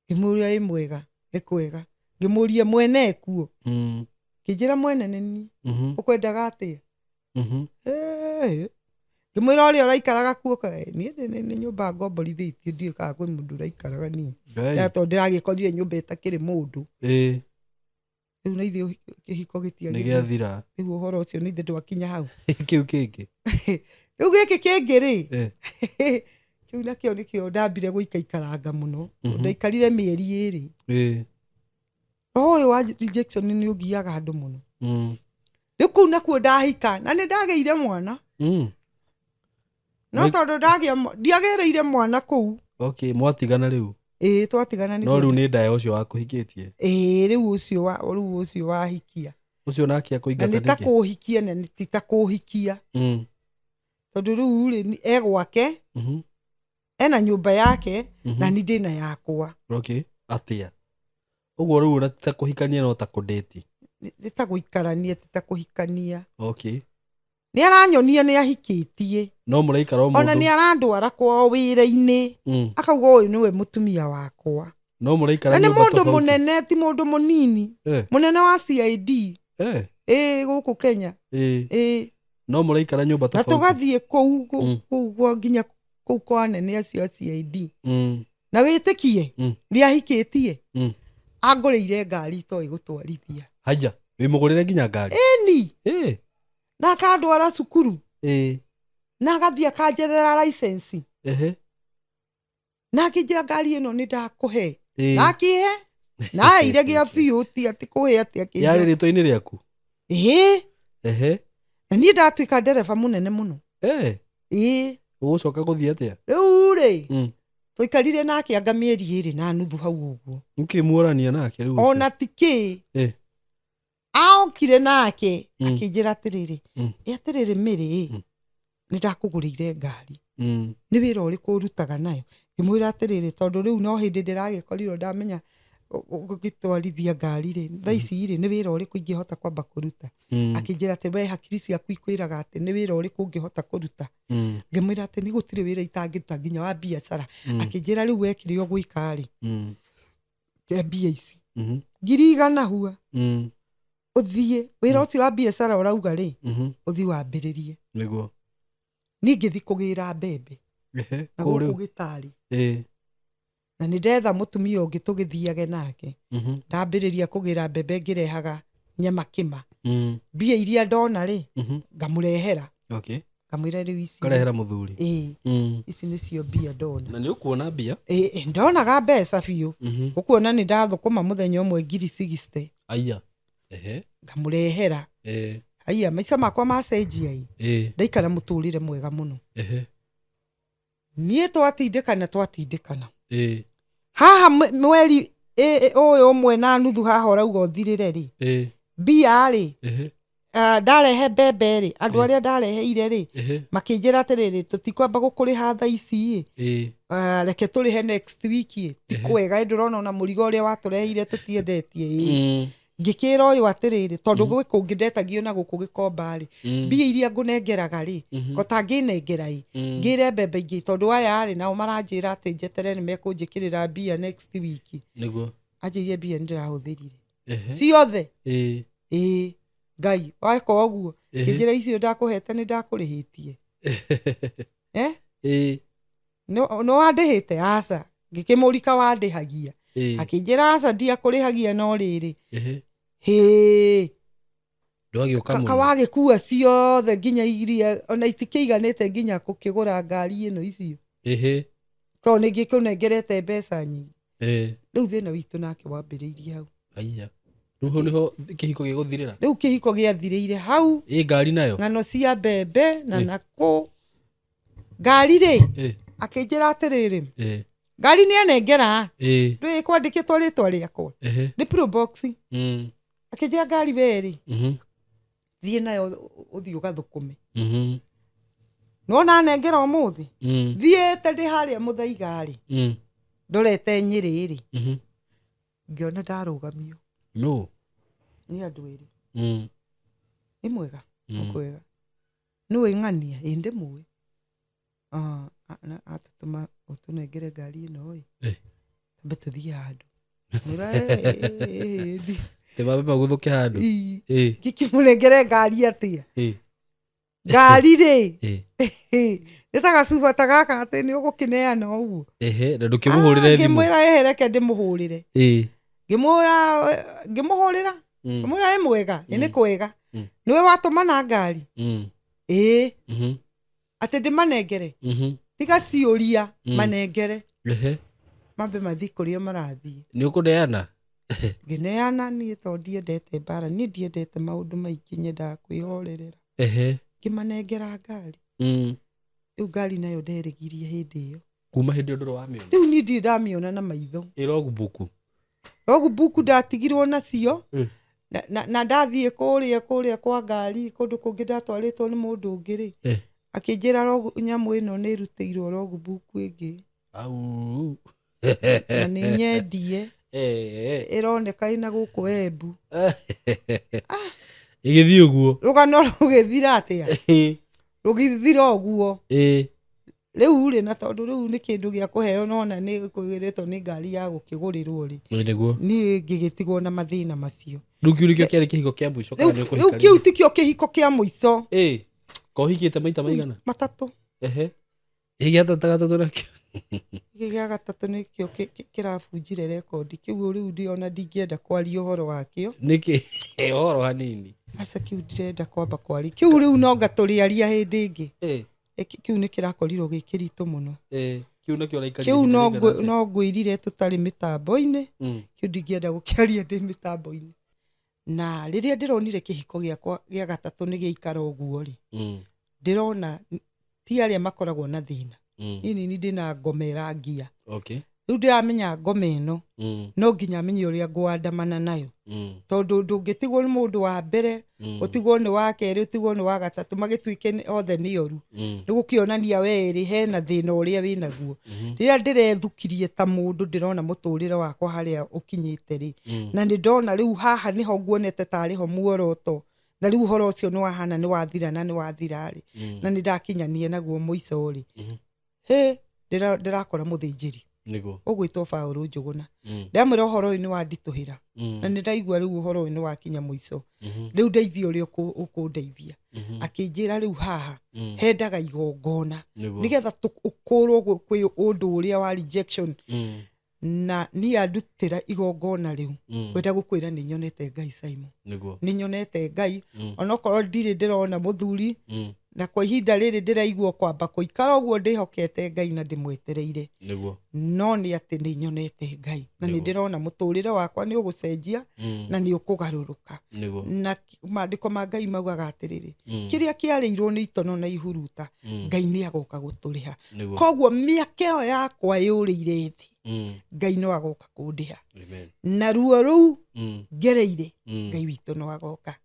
Speaker 1: Ngĩmũria ĩ mwega, nĩ kwega. Ngĩmũria mwene ekuo. Ngĩnjĩra mwene nĩ niĩ. Ũkwendaga atĩa? Ngĩmwĩra ũrĩa ũraikaraga kuo, niĩ nĩ nyũmba ngomborithĩtio, ndiũĩ kana kwĩ mũndũ ũraikaraga niĩ.
Speaker 2: Ngai.
Speaker 1: Ya tondũ ndĩragĩkorire nyũmba ĩtakĩrĩ mũndũ.
Speaker 2: Ĩĩ.
Speaker 1: Rĩu na ithuĩ kĩhiko
Speaker 2: Nĩ
Speaker 1: gĩtiagĩrĩire.
Speaker 2: gĩathira.
Speaker 1: Rĩu ũhoro ũcio nĩ ithuĩ ndwakinya hau.
Speaker 2: Kĩu kĩngĩ.
Speaker 1: Rĩu gĩkĩ kĩngĩ rĩ,
Speaker 2: Eh.
Speaker 1: kĩu nakĩo nĩkĩo ndambire gũikaikaranga mũno. Ndaikarire mĩeri 2.
Speaker 2: Ĩĩ.
Speaker 1: Roho ũyũ wa rejection nĩ ũgiaga andũ mũno. Rĩu kũu nakuo ndahika na nĩ ndagĩire mwana. No tondũ ndiagĩrĩire mwana kũu.
Speaker 2: Okay, mwatigana rĩu.
Speaker 1: Ĩĩ, twatigana nĩ
Speaker 2: No rĩu nĩ ndaya ũcio wakũhikĩtie.
Speaker 1: Ĩĩ, rĩu ũcio wa rĩu ũcio wahikia.
Speaker 2: Ũcio nake
Speaker 1: Na
Speaker 2: akũingata
Speaker 1: nĩ ta
Speaker 2: nĩkĩ?
Speaker 1: kũhikia na nĩ ti ta kũhikia. Tondũ rĩu rĩ, e gwake, ena nyũmba yake, na niĩ ndĩna yakwa.
Speaker 2: Okay, atĩa? Ũguo rĩu ona ti ta kũhikania no ta kũndĩti.
Speaker 1: Nĩ ta gũikarania, ti ta kũhikania.
Speaker 2: Okay.
Speaker 1: Nĩ aranyonia nĩ ahikĩtie.
Speaker 2: No mũraikara o mũndũ.
Speaker 1: Ona nĩ arandwara kwao wĩra-inĩ. Akauga ũyũ nĩwe mũtumia wakwa.
Speaker 2: No mũraikara
Speaker 1: Na nĩ
Speaker 2: nyũmba
Speaker 1: mũndũ
Speaker 2: tofauti.
Speaker 1: mũnene, ti mũndũ mũnini. Mũnene wa CID. Ĩĩ, gũkũ Kenya. Ĩĩ.
Speaker 2: No mũraikara nyũmba
Speaker 1: Na
Speaker 2: tofauti.
Speaker 1: tũgathiĩ kũu, kũu nginya kũu kwa anene acio a CID. Na wĩtĩkie, nĩ ahikĩtie. Angũrĩire ngari itoĩ gũtwarithia.
Speaker 2: Haya, wĩmũgũrĩre nginya ngari?
Speaker 1: Ĩni.
Speaker 2: Ĩĩ.
Speaker 1: Na akandwara cukuru.
Speaker 2: Ĩĩ.
Speaker 1: Na agathiĩ akanjethera license.
Speaker 2: Ehe.
Speaker 1: Na akĩnjĩra ngari ĩno nĩ ndakũhe.
Speaker 2: Ĩĩ.
Speaker 1: Na akĩhe. Na aheire gĩa biũ, ti atĩ kũhe atĩ akĩhe.
Speaker 2: Yarĩ rĩtwa-inĩ rĩaku?
Speaker 1: Ĩĩ.
Speaker 2: Ehe.
Speaker 1: Na niĩ ndatuĩka ndereba mũnene mũno. Ĩĩ.
Speaker 2: Ũgũcoka gũthiĩ atĩa?
Speaker 1: Rĩu rĩ, tũikarire nake anga mĩeri 2.5 hau ũguo.
Speaker 2: Mũkĩmuorania nake rĩu ũcio?
Speaker 1: Ona ti kĩ. Aokire nake, akĩnjĩra atĩrĩrĩ, ĩ atĩrĩrĩ Mary, nĩ ndakũgũrĩire ngari. Nĩ wĩra ũrĩkũ ũrutaga nayo? Ngĩmwĩra atĩrĩrĩ, tondũ rĩu no hĩndĩ ndĩragĩkorirwo ndamenya gũgĩtwarithia ngari rĩ, thaa ici rĩ, nĩ wĩra ũrĩkũ ingĩhota kwamba kũruta? Akĩnjĩra atĩ we hakiri ciaku ikwĩraga atĩ nĩ wĩra ũrĩkũ ũngĩhota kũruta? Ngĩmwĩra atĩ nĩ gũtirĩ wĩra itangĩruta nginya wa biacara. Akĩnjĩra rĩu we kĩrĩa ũgwĩka rĩ, ke mbia ici. 100,000 hua. Ũthiĩ wĩra ũcio wa biacara ũrauga rĩ, ũthiĩ wambĩrĩrie.
Speaker 2: Nĩguo.
Speaker 1: Niĩ ngĩthiĩ kũgĩra mbembe. Na
Speaker 2: Kũu
Speaker 1: gũkũ
Speaker 2: rĩu?
Speaker 1: gĩtarĩ. Na nĩ ndetha mũtumia ũngĩ tũgĩthiage nake. Ndambĩrĩria kũgĩra mbembe ngĩrehaga nyama kĩma. Mbia iria ndona rĩ, ngamũrehera.
Speaker 2: Okay.
Speaker 1: Ngamwĩra rĩu ici.
Speaker 2: Ngarehera mũthuri.
Speaker 1: Ĩĩ. Ici nĩcio mbia ndona.
Speaker 2: Na nĩ ũkuona mbia?
Speaker 1: Ĩĩ, ndonaga mbeca biũ. Ũkuona nĩ ndathũkũma mũthenya ũmwe 60,000.
Speaker 2: Aya. Ehe.
Speaker 1: Ngamũrehera. Aya, maica makwa macenjia ĩ. Ndaikara mũtũrĩre mwega mũno.
Speaker 2: Ehe.
Speaker 1: Niĩ twatindĩkana. Haha mweri ũyũ 1.5 haha ũrauga ũthirĩre rĩ. Mbia rĩ. Ndarehe mbembe rĩ, andũ arĩa ndareheire rĩ, makĩnjĩra atĩrĩrĩ, tũtikwamba gũkũrĩha thaa ici ĩ. Reke tũrĩhe next week ĩ. Ti kwega, ĩ ndũrona ona mũrigo ũrĩa watũreheire tũtiendetie ĩ. Ngĩkĩra ũyũ atĩrĩrĩ, tondũ gwĩ kũngĩ ndetagio na gũkũ gĩkomba rĩ, mbia iria ngũnengeraga rĩ, kota ngĩnengera ĩ, ngĩre mbembe ingĩ, tondũ aya rĩ, nao maranjĩra atĩ njetere nĩ mekũnjĩkĩrĩra mbia next week.
Speaker 2: Nĩguo.
Speaker 1: Anjĩire mbia nĩ ndĩrahũthĩrire. Ciothe. Ĩĩ. Ngai, weka ũguo. Kĩnjĩra icio ndakũhete nĩ ndakũrĩhĩtie. Nĩ wandĩhĩte? Aca. Ngĩkĩmũrika wandĩhagia. Akĩnjĩra aca ndiakũrĩhagia no rĩrĩ. Hĩ.
Speaker 2: Ndwagĩũka mũno.
Speaker 1: Kawagĩkua ciothe nginya iria ona itikĩiganĩte nginya gũkĩgũra ngari ĩno icio. Tondũ nĩ ngĩkũnengerete mbeca nyingĩ. Rĩu thĩna witũ nake wambĩrĩirie hau.
Speaker 2: Aya. Rĩu hau nĩho kĩhiko gĩgũthirĩra?
Speaker 1: Rĩu kĩhiko gĩathirĩire hau.
Speaker 2: Ĩ ngari nayo?
Speaker 1: Ng'ano cia mbembe na nakũ. Ngari rĩ, akĩnjĩra atĩrĩrĩ, ngari nĩ anengera. Ndũĩ kwandĩkĩtwo rĩtwa rĩakwa. Nĩ Probox. Akĩnjĩra ngari we rĩ, thiĩ nayo ũthiĩ ũgathũkũme. Nona nengera ũmũthĩ thiĩte ndĩ harĩa mũthaiga rĩ ndorete Nyĩrĩ rĩ ngĩona ndarũgamio
Speaker 2: no
Speaker 1: nĩ andũ erĩ nĩ mwega kwega nĩwe ng'ania ĩ ndĩmũĩ atũtũma ũtũnengere ngari ĩno ĩ tambe tũthiĩ handũ mwĩra
Speaker 2: te mambe maguthũke handũ
Speaker 1: ngĩkĩmũnengere ngari atĩa ngari rĩ nĩ ta gacuba ta gaka atĩ nĩ ũgũkĩneana ũguo
Speaker 2: na ndũkĩmũhũrĩre thimũ
Speaker 1: ngĩmwĩra ehereke ndĩmũhũrĩre ngĩmũhũrĩra ngĩmwĩra ĩ mwega ĩ nĩ kwega nĩwe watũmana ngari ĩĩ atĩ ndĩmanengere tiga ciũria manengere mambe mathiĩ kũrĩa marathiĩ
Speaker 2: nĩ ũkũneana
Speaker 1: ngĩneana niĩ tondũ ndiendete mbara niĩ ndiendete maũndũ maingĩ nyendaga kwĩhorerera ngĩmanengera ngari rĩu ngari nayo nderĩgirie hĩndĩ ĩyo
Speaker 2: kuma hĩndĩ ĩyo ndũrĩ wamĩona
Speaker 1: rĩu niĩ ndirĩ ndamĩona na maitho
Speaker 2: ĩ logbook
Speaker 1: logbook ndatigirwo nacio na ndathiĩ kũrĩa kwa ngari kũndũ kũngĩ ndatwarĩtwo nĩ mũndũ ũngĩ rĩ akĩnjĩra nyamũ ĩno nĩ ĩrutĩirwo logbook ĩngĩ
Speaker 2: au
Speaker 1: na nĩ nyendie ĩroneka ĩna gũkũ Embu
Speaker 2: ĩgĩthiĩ ũguo
Speaker 1: rũgano rũgĩthira atĩa rũgĩthira ũguo rĩu rĩ na tondũ rĩu nĩ kĩndũ gĩa kũheo nona nĩ kwĩrĩtwo nĩ ngari ya gũkĩgũrĩrwo rĩ
Speaker 2: nĩguo
Speaker 1: niĩ ngĩgĩtigwo na mathĩna macio
Speaker 2: rĩu kĩu nĩkĩo kĩarĩ kĩhiko kĩa mũico kana nĩ
Speaker 1: rĩu
Speaker 2: ũkũhika
Speaker 1: kĩu tikĩo kĩhiko kĩa mũico
Speaker 2: kohikĩte maita maigana
Speaker 1: matatũ
Speaker 2: ĩ gĩa gatatũ nakĩo
Speaker 1: gĩkĩ gĩa gatatũ nĩkĩo kĩrabunjire rekondi kĩu rĩu ndiona ndingĩenda kwaria ũhoro wakĩo
Speaker 2: nĩkĩ ũhoro hanini
Speaker 1: aca kĩu ndirenda kwamba kwaria kĩu rĩu no nga tũrĩaria hĩndĩ ĩngĩ kĩu nĩ kĩrakorirwo gĩ kĩritũ mũno
Speaker 2: kĩu nakĩo ũraikarire
Speaker 1: kĩu
Speaker 2: ihinda rĩigana atĩa?
Speaker 1: no ngwĩrire tũtarĩ mĩtambo-inĩ kĩu ndingĩenda gũkĩaria ndĩ mĩtambo-inĩ na rĩrĩa ndĩronire kĩhiko gĩakwa gĩa gatatũ nĩ gĩaikara ũguo rĩ ndĩrona ti arĩa makoragwo na thĩna niĩ nini ndĩna ngoma ĩrangia rĩu ndĩramenya ngoma ĩno no nginya menye ũrĩa ngũandamana nayo tondũ ndũngĩtigwo nĩ mũndũ wa mbere ũtigwo nĩ wa kerĩ ũtigwo nĩ wa gatatũ magĩtuĩke othe nĩ oru nĩ gũkĩonania we rĩ hena thĩna ũrĩa wĩnaguo rĩrĩa ndĩrethukirie ta mũndũ ndĩrona mũtũrĩre wakwa harĩa ũkinyĩte rĩ na nĩ ndona rĩu haha nĩho nguonete tarĩ ho muoroto na rĩu ũhoro ũcio nĩ wahana nĩ wathira na nĩ wathira rĩ na nĩ ndakinyania naguo mũico rĩ hĩ ndĩrakora mũthĩnjĩri
Speaker 2: nĩguo
Speaker 1: ũgwĩtwo Paũlũ Njũgũna ndamwĩra ũhoro ũyũ nĩ wanditũhĩra na nĩ ndaigua rĩu ũhoro ũyũ nĩ wakinya mũico rĩu ndeithia ũrĩa ũkũndeithia akĩnjĩra rĩu haha hendaga igongona nĩgetha ũkũrwo kwĩ ũndũ ũrĩa wa rejection na niĩ andutĩra igongona rĩu kwenda gũkwĩra nĩ nyonete Ngai Simon nĩ nyonete Ngai onokorwo ndirĩ ndĩrona mũthuri na kwa ihinda rĩrĩ ndĩraigua kwamba kũikara ũguo ndĩhokete Ngai na ndĩmwetereire no nĩ atĩ nĩ nyonete Ngai na nĩ ndĩrona mũtũrĩre wakwa nĩ ũgũcenjia na nĩ ũkũgarũrũka na maandĩko ma Ngai maugaga atĩrĩrĩ kĩrĩa kĩarĩirwo nĩ itono na ihuruta Ngai nĩ agoka gũtũrĩha koguo mĩaka ĩyo yakwa yũrĩire thĩ Ngai no agoka kũndĩha na ruo rũu ngereire Ngai witũ no agoka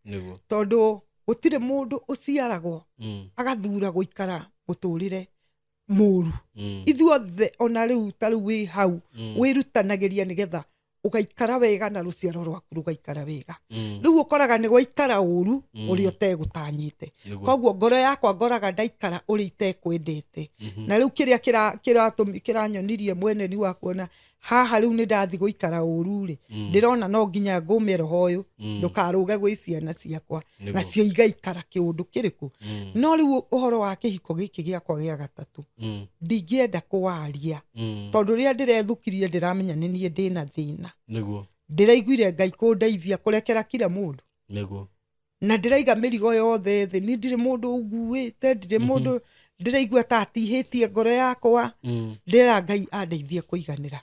Speaker 1: tondũ gũtirĩ mũndũ ũciaragwo agathura gũikara mũtũrĩre mũru ithuothe ona rĩu ta rĩu wĩ hau wĩrutanagĩria nĩgetha ũgaikara wega na rũciaro rwaku rũgaikara wega rĩu ũkoraga nĩ gwaikara ũru ũrĩa ũtegũtanyĩte koguo ngoro yakwa ngoraga ndaikara ũrĩa itekwendete na rĩu kĩrĩa kĩranyonirie mweneni wa kuona haha rĩu nĩ ndathi gũikara ũru rĩ ndĩrona no nginya ngũme roho ũyũ ndũkarũge gwĩ ciana ciakwa nacio igaikara kĩũndũ kĩrĩkũ no rĩu ũhoro wa kĩhiko gĩkĩ gĩakwa gĩa gatatũ ndingĩenda kũwaria tondũ rĩrĩa ndĩrethukirie ndĩramenya nĩ niĩ ndĩna thĩna ndĩraiguire Ngai kũndeithia kũrekera kila mũndũ na ndĩraiga mĩrigo yothe thĩ niĩ ndirĩ mũndũ ũnguĩte ndirĩ mũndũ ndĩraigua ta atihĩtie ngoro yakwa ndĩra Ngai andeithie kũiganĩra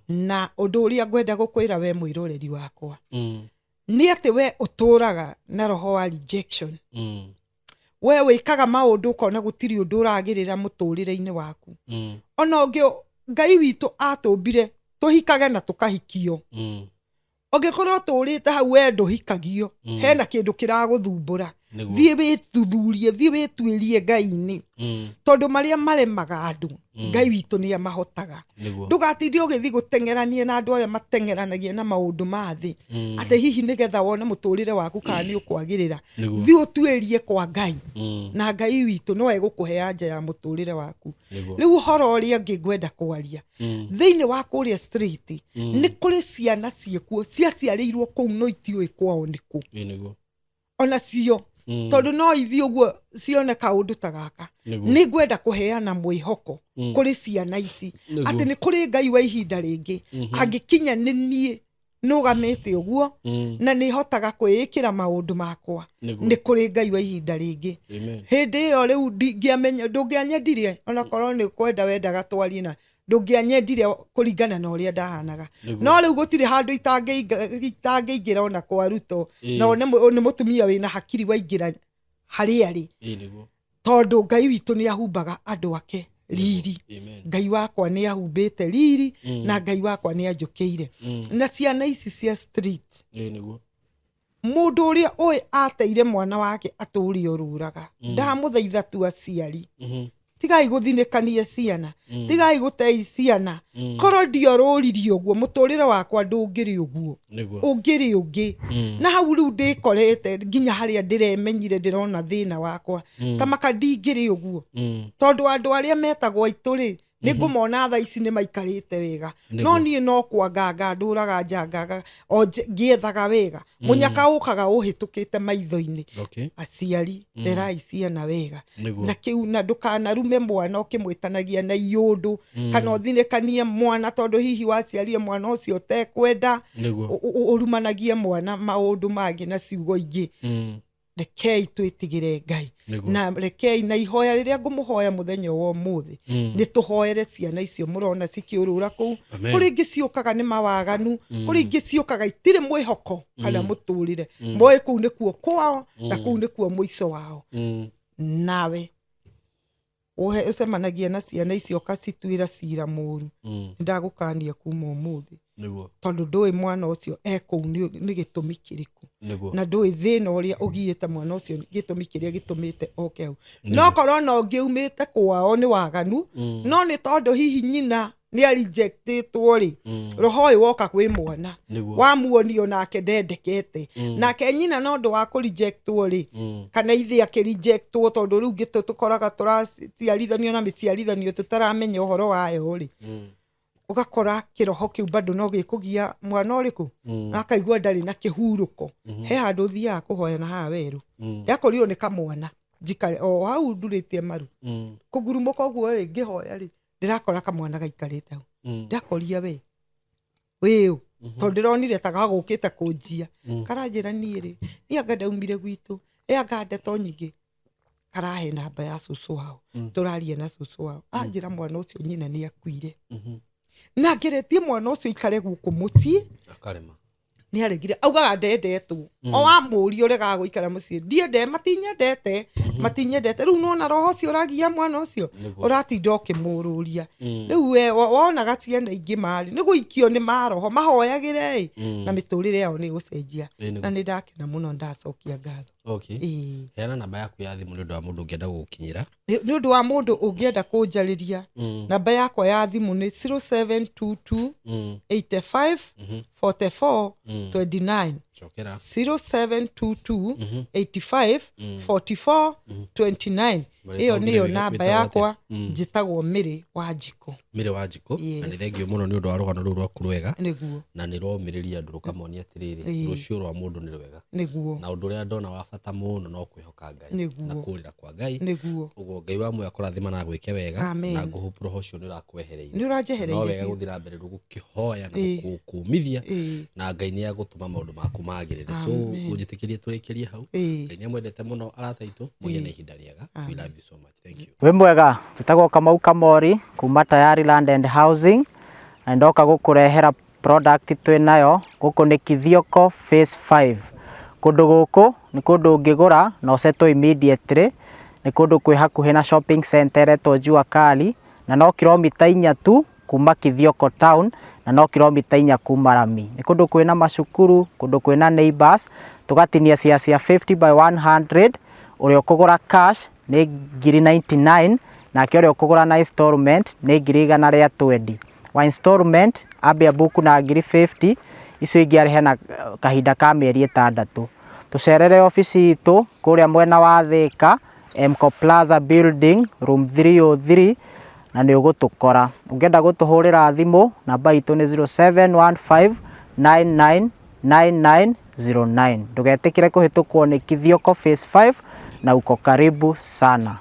Speaker 1: na ũndũ ũrĩa ngwenda gũkwĩra we mwĩroreri wakwa nĩ atĩ we ũtũraga na roho wa rejection we wĩkaga maũndũ ũkona gũtirĩ ũndũ ũragĩrĩra mũtũrĩre-inĩ waku ona ũngĩ Ngai witũ atũmbire tũhikage na tũkahikio ũngĩkorwo ũtũrĩte hau we ndũhikagio hena kĩndũ kĩragũthumbũra Thiĩ wĩthuthurie, thiĩ wĩtuĩrie Ngai-inĩ. Tondũ marĩa maremaga andũ, Ngai witũ nĩ amahotaga. Ndũgatinde ũgĩthiĩ gũteng'erania na andũ arĩa mateng'eranagia na maũndũ ma thĩ, atĩ hihi nĩgetha wone mũtũrĩre waku kana nĩ ũkwagĩrĩra. Thiĩ ũtuĩrie kwa Ngai, na Ngai witũ no egũkũhe anja ya mũtũrĩre waku. Rĩu ũhoro ũrĩa ũngĩ ngwenda kwaria, thĩinĩ wa kũrĩa street, nĩ kũrĩ ciana ciĩkuo ciaciarĩirwo kũu no itiũĩ kwao nĩkũ. Ona cio, tondũ no ithiĩ ũguo cione kaũndũ ta gaka. Nĩ ngwenda kũheana mwĩhoko kũrĩ ciana ici, atĩ nĩ kũrĩ Ngai wa ihinda rĩngĩ. Angĩkinya nĩ niĩ nũgamĩte ũguo, na nĩ hotaga kwĩĩkĩra maũndũ makwa, nĩ kũrĩ Ngai wa ihinda rĩngĩ. Hĩndĩ ĩyo rĩu ndingĩamenya, ndũngĩanyendire onakorwo nĩ kwenda wendaga twarie na ndũngĩanyendire kũringana na ũrĩa ndahanaga. No rĩu gũtirĩ handũ itangĩingĩra ona kwa Ruto, na one nĩ mũtumia wĩna hakiri waingĩra harĩa arĩ. Tondũ Ngai witũ nĩ ahumbaga andũ ake riri. Ngai wakwa nĩ ahumbĩte riri, na Ngai wakwa nĩ anjũkĩire. Na ciana ici cia street, mũndũ ũrĩa ũĩ ateire mwana wake atũre orũraga, ndamũthaitha tu aciari, tigai gũthinĩkania ciana, tigai gũtei ciana. Korwo ndiorũririe ũguo, mũtũrĩre wakwa ndũngĩrĩ ũguo, ũngĩrĩ ũngĩ. Na hau rĩu ndĩkorete nginya harĩa ndĩremenyire ndĩrona thĩna wakwa, ta maka ndingĩrĩ ũguo, tondũ andũ arĩa metagwo aitũ rĩ, nĩ ngũmona thaa ici nĩ maikarĩte wega, no niĩ no kwanganga ndũraga njangaga o ngĩethaga wega. Mũnyaka ũkaga ũhĩtũkĩte maitho-inĩ. Aciari, rerai ciana wega. Na kĩu, na ndũkanarume mwana ũkĩmwĩtanagia na iũndũ, kana ũthinĩkanie mwana tondũ hihi waciarire mwana ũcio ũtekwenda, ũrumanagie mwana maũndũ mangĩ na ciugo ingĩ. Rekei twĩtigĩre Ngai, na rekei na ihoya rĩrĩa ngũmũhoya mũthenya wa ũmũthĩ, nĩ tũhoere ciana icio mũrona cikĩũrũra kũu. Kũrĩ ingĩ ciũkaga nĩ mawaganu, kũrĩ ingĩ ciũkaga itirĩ mwĩhoko kana mũtũrĩre, moĩ kũu nĩkuo kwao na kũu nĩkuo mũico wao. Nawe ũcemanagia na ciana icio ũkacituĩra cira mũru, nĩndagũkania kuma ũmũthĩ, tondũ ndũĩ mwana ũcio e kũu nĩ gĩtũmi kĩrĩkũ, na ndũĩ thĩna ũrĩa ũgiĩte mwana ũcio, gĩtũmi kĩrĩa gĩtũmĩte oke hau. No korwo no ngĩumĩte kwao nĩ waganu, no nĩ tondũ hihi nyina nĩ arejectĩtwo rĩ, roho ũyũ woka kwĩ mwana wamuonio nake ndendekete, nake nyina no ũndũ wa kũrejectwo rĩ, kana ithe akĩrejectwo, tondũ rĩu ngĩ tũkoraga tũraciarithanio na mĩciarithanio tũtaramenya ũhoro wayo rĩ, ũgakora kĩroho kĩu bado no gĩkũgia mwana ũrĩkũ, akaigua ndarĩ na kĩhurũko. He handũ thiaga kũhoya na haha werũ, ndakorirwo nĩ kamwana njikare o hau ndurĩtie maru, kũgurumũka ũguo rĩ, ngĩhoya rĩ, ndĩrakora kamwana gaikarĩte hau. Ndakoria we wĩũ, tondũ ndĩronire ta gagũkĩte kũnjia, karanjĩra niĩ rĩ, niĩ anga ndaumire gwitũ, ĩ anga ndeto nyingĩ, karahe namba ya cũcũ wao, tũraria na cũcũ wao, anjĩra mwana ũcio nyina nĩ akuire, na ngeretie mwana ũcio ikare gũkũ mũciĩ, nĩ aregire, augaga ndendetwo, o wamũria ũregaga gũikara mũciĩ, ndiende, matinyendete, matinyendete. Rĩu nona roho ũcio ũragia mwana ũcio, ũratinda ũkĩmũrũria. Rĩu we wonaga ciana ingĩ marĩ nĩ gũikio nĩ maroho, mahoyagĩre ĩ, na mĩtũrĩre yao nĩ ĩgũcenjia. Na nĩ ndakena mũno, ndacokia ngatho.
Speaker 2: Heana namba yaku ya thimũ nĩ ũndũ wa mũndũ ũngĩenda gũgũkinyĩra.
Speaker 1: Nĩ ũndũ wa mũndũ ũngĩenda kũnjarĩria, namba yakwa ya thimũ nĩ 0722 85 44 29.
Speaker 2: Cokera.
Speaker 1: 0722 85 44 29. Ĩyo nĩyo namba yakwa. Njĩtagwo Mĩrĩ wa Njikũ.
Speaker 2: Mĩrĩ wa Njikũ. Na nĩ thengio mũno nĩ ũndũ wa rũgano rũu rwaku rwega.
Speaker 1: Nĩguo.
Speaker 2: Na nĩ rũomĩrĩria andũ, rũkamonia atĩrĩrĩ, rũciũ rwa mũndũ nĩ rwega.
Speaker 1: Nĩguo.
Speaker 2: Na ũndũ ũrĩa ndona wa bata mũno no kwĩhoka Ngai na kũrĩra kwa Ngai.
Speaker 1: Nĩguo.
Speaker 2: Ũguo Ngai wa muoyo akũrathima na agwĩke wega.
Speaker 1: Amen.
Speaker 2: Na ngũhope roho ũcio nĩ ũrakwehereire.
Speaker 1: Nĩ ũranjehereire.
Speaker 2: No wega gũthiĩ na mbere rĩu gũkĩhoya na gũkũmithia, na Ngai nĩ agũtũma maũndũ maku magĩrĩre. So ũnjĩtĩkĩrie tũrĩkĩrie hau. Ngai nĩ amwendete mũno, arata aitũ, mũgĩe na ihinda rĩega. We love you so much, thank you.
Speaker 3: Wĩ mwega, njĩtagwo Kamau Kamori kuma Tayari Land and Housing, na ndoka gũkũrehera product twĩ nayo gũkũ nĩ Kithioko Phase 5. Kũndũ gũkũ nĩ kũndũ ũngĩgũra na ũsettle immediately, nĩ kũndũ kwĩ hakuhĩ na shopping center ĩretwo Jua Kali, na no kilomita 4 tu kuma Kithioko town, na no kilomita 4 kuma rami. Nĩ kũndũ kwĩna macukuru, kũndũ kwĩna neighbors, Tũgatinia cia cia 50 by 100. Ũrĩa ũkũgũra cash nĩ ngiri 99, nake ũrĩa ũkũgũra na installment nĩ ngiri igana rĩa 20. Wa installment ambia book na ngiri 50, icio ingĩ arĩhe na kahinda ka mĩeri 6. Tũcerere obici itũ kũrĩa mwena wa Thĩka, Mco Plaza Building, room 303, na nĩ ũgũtũkora. Ũngĩenda gũtũhũrĩra thimũ, namba itũ nĩ 0715999909. Ndũgetĩkĩre kũhĩtũkwo nĩ Kithioko Phase 5 na uko karibu sana.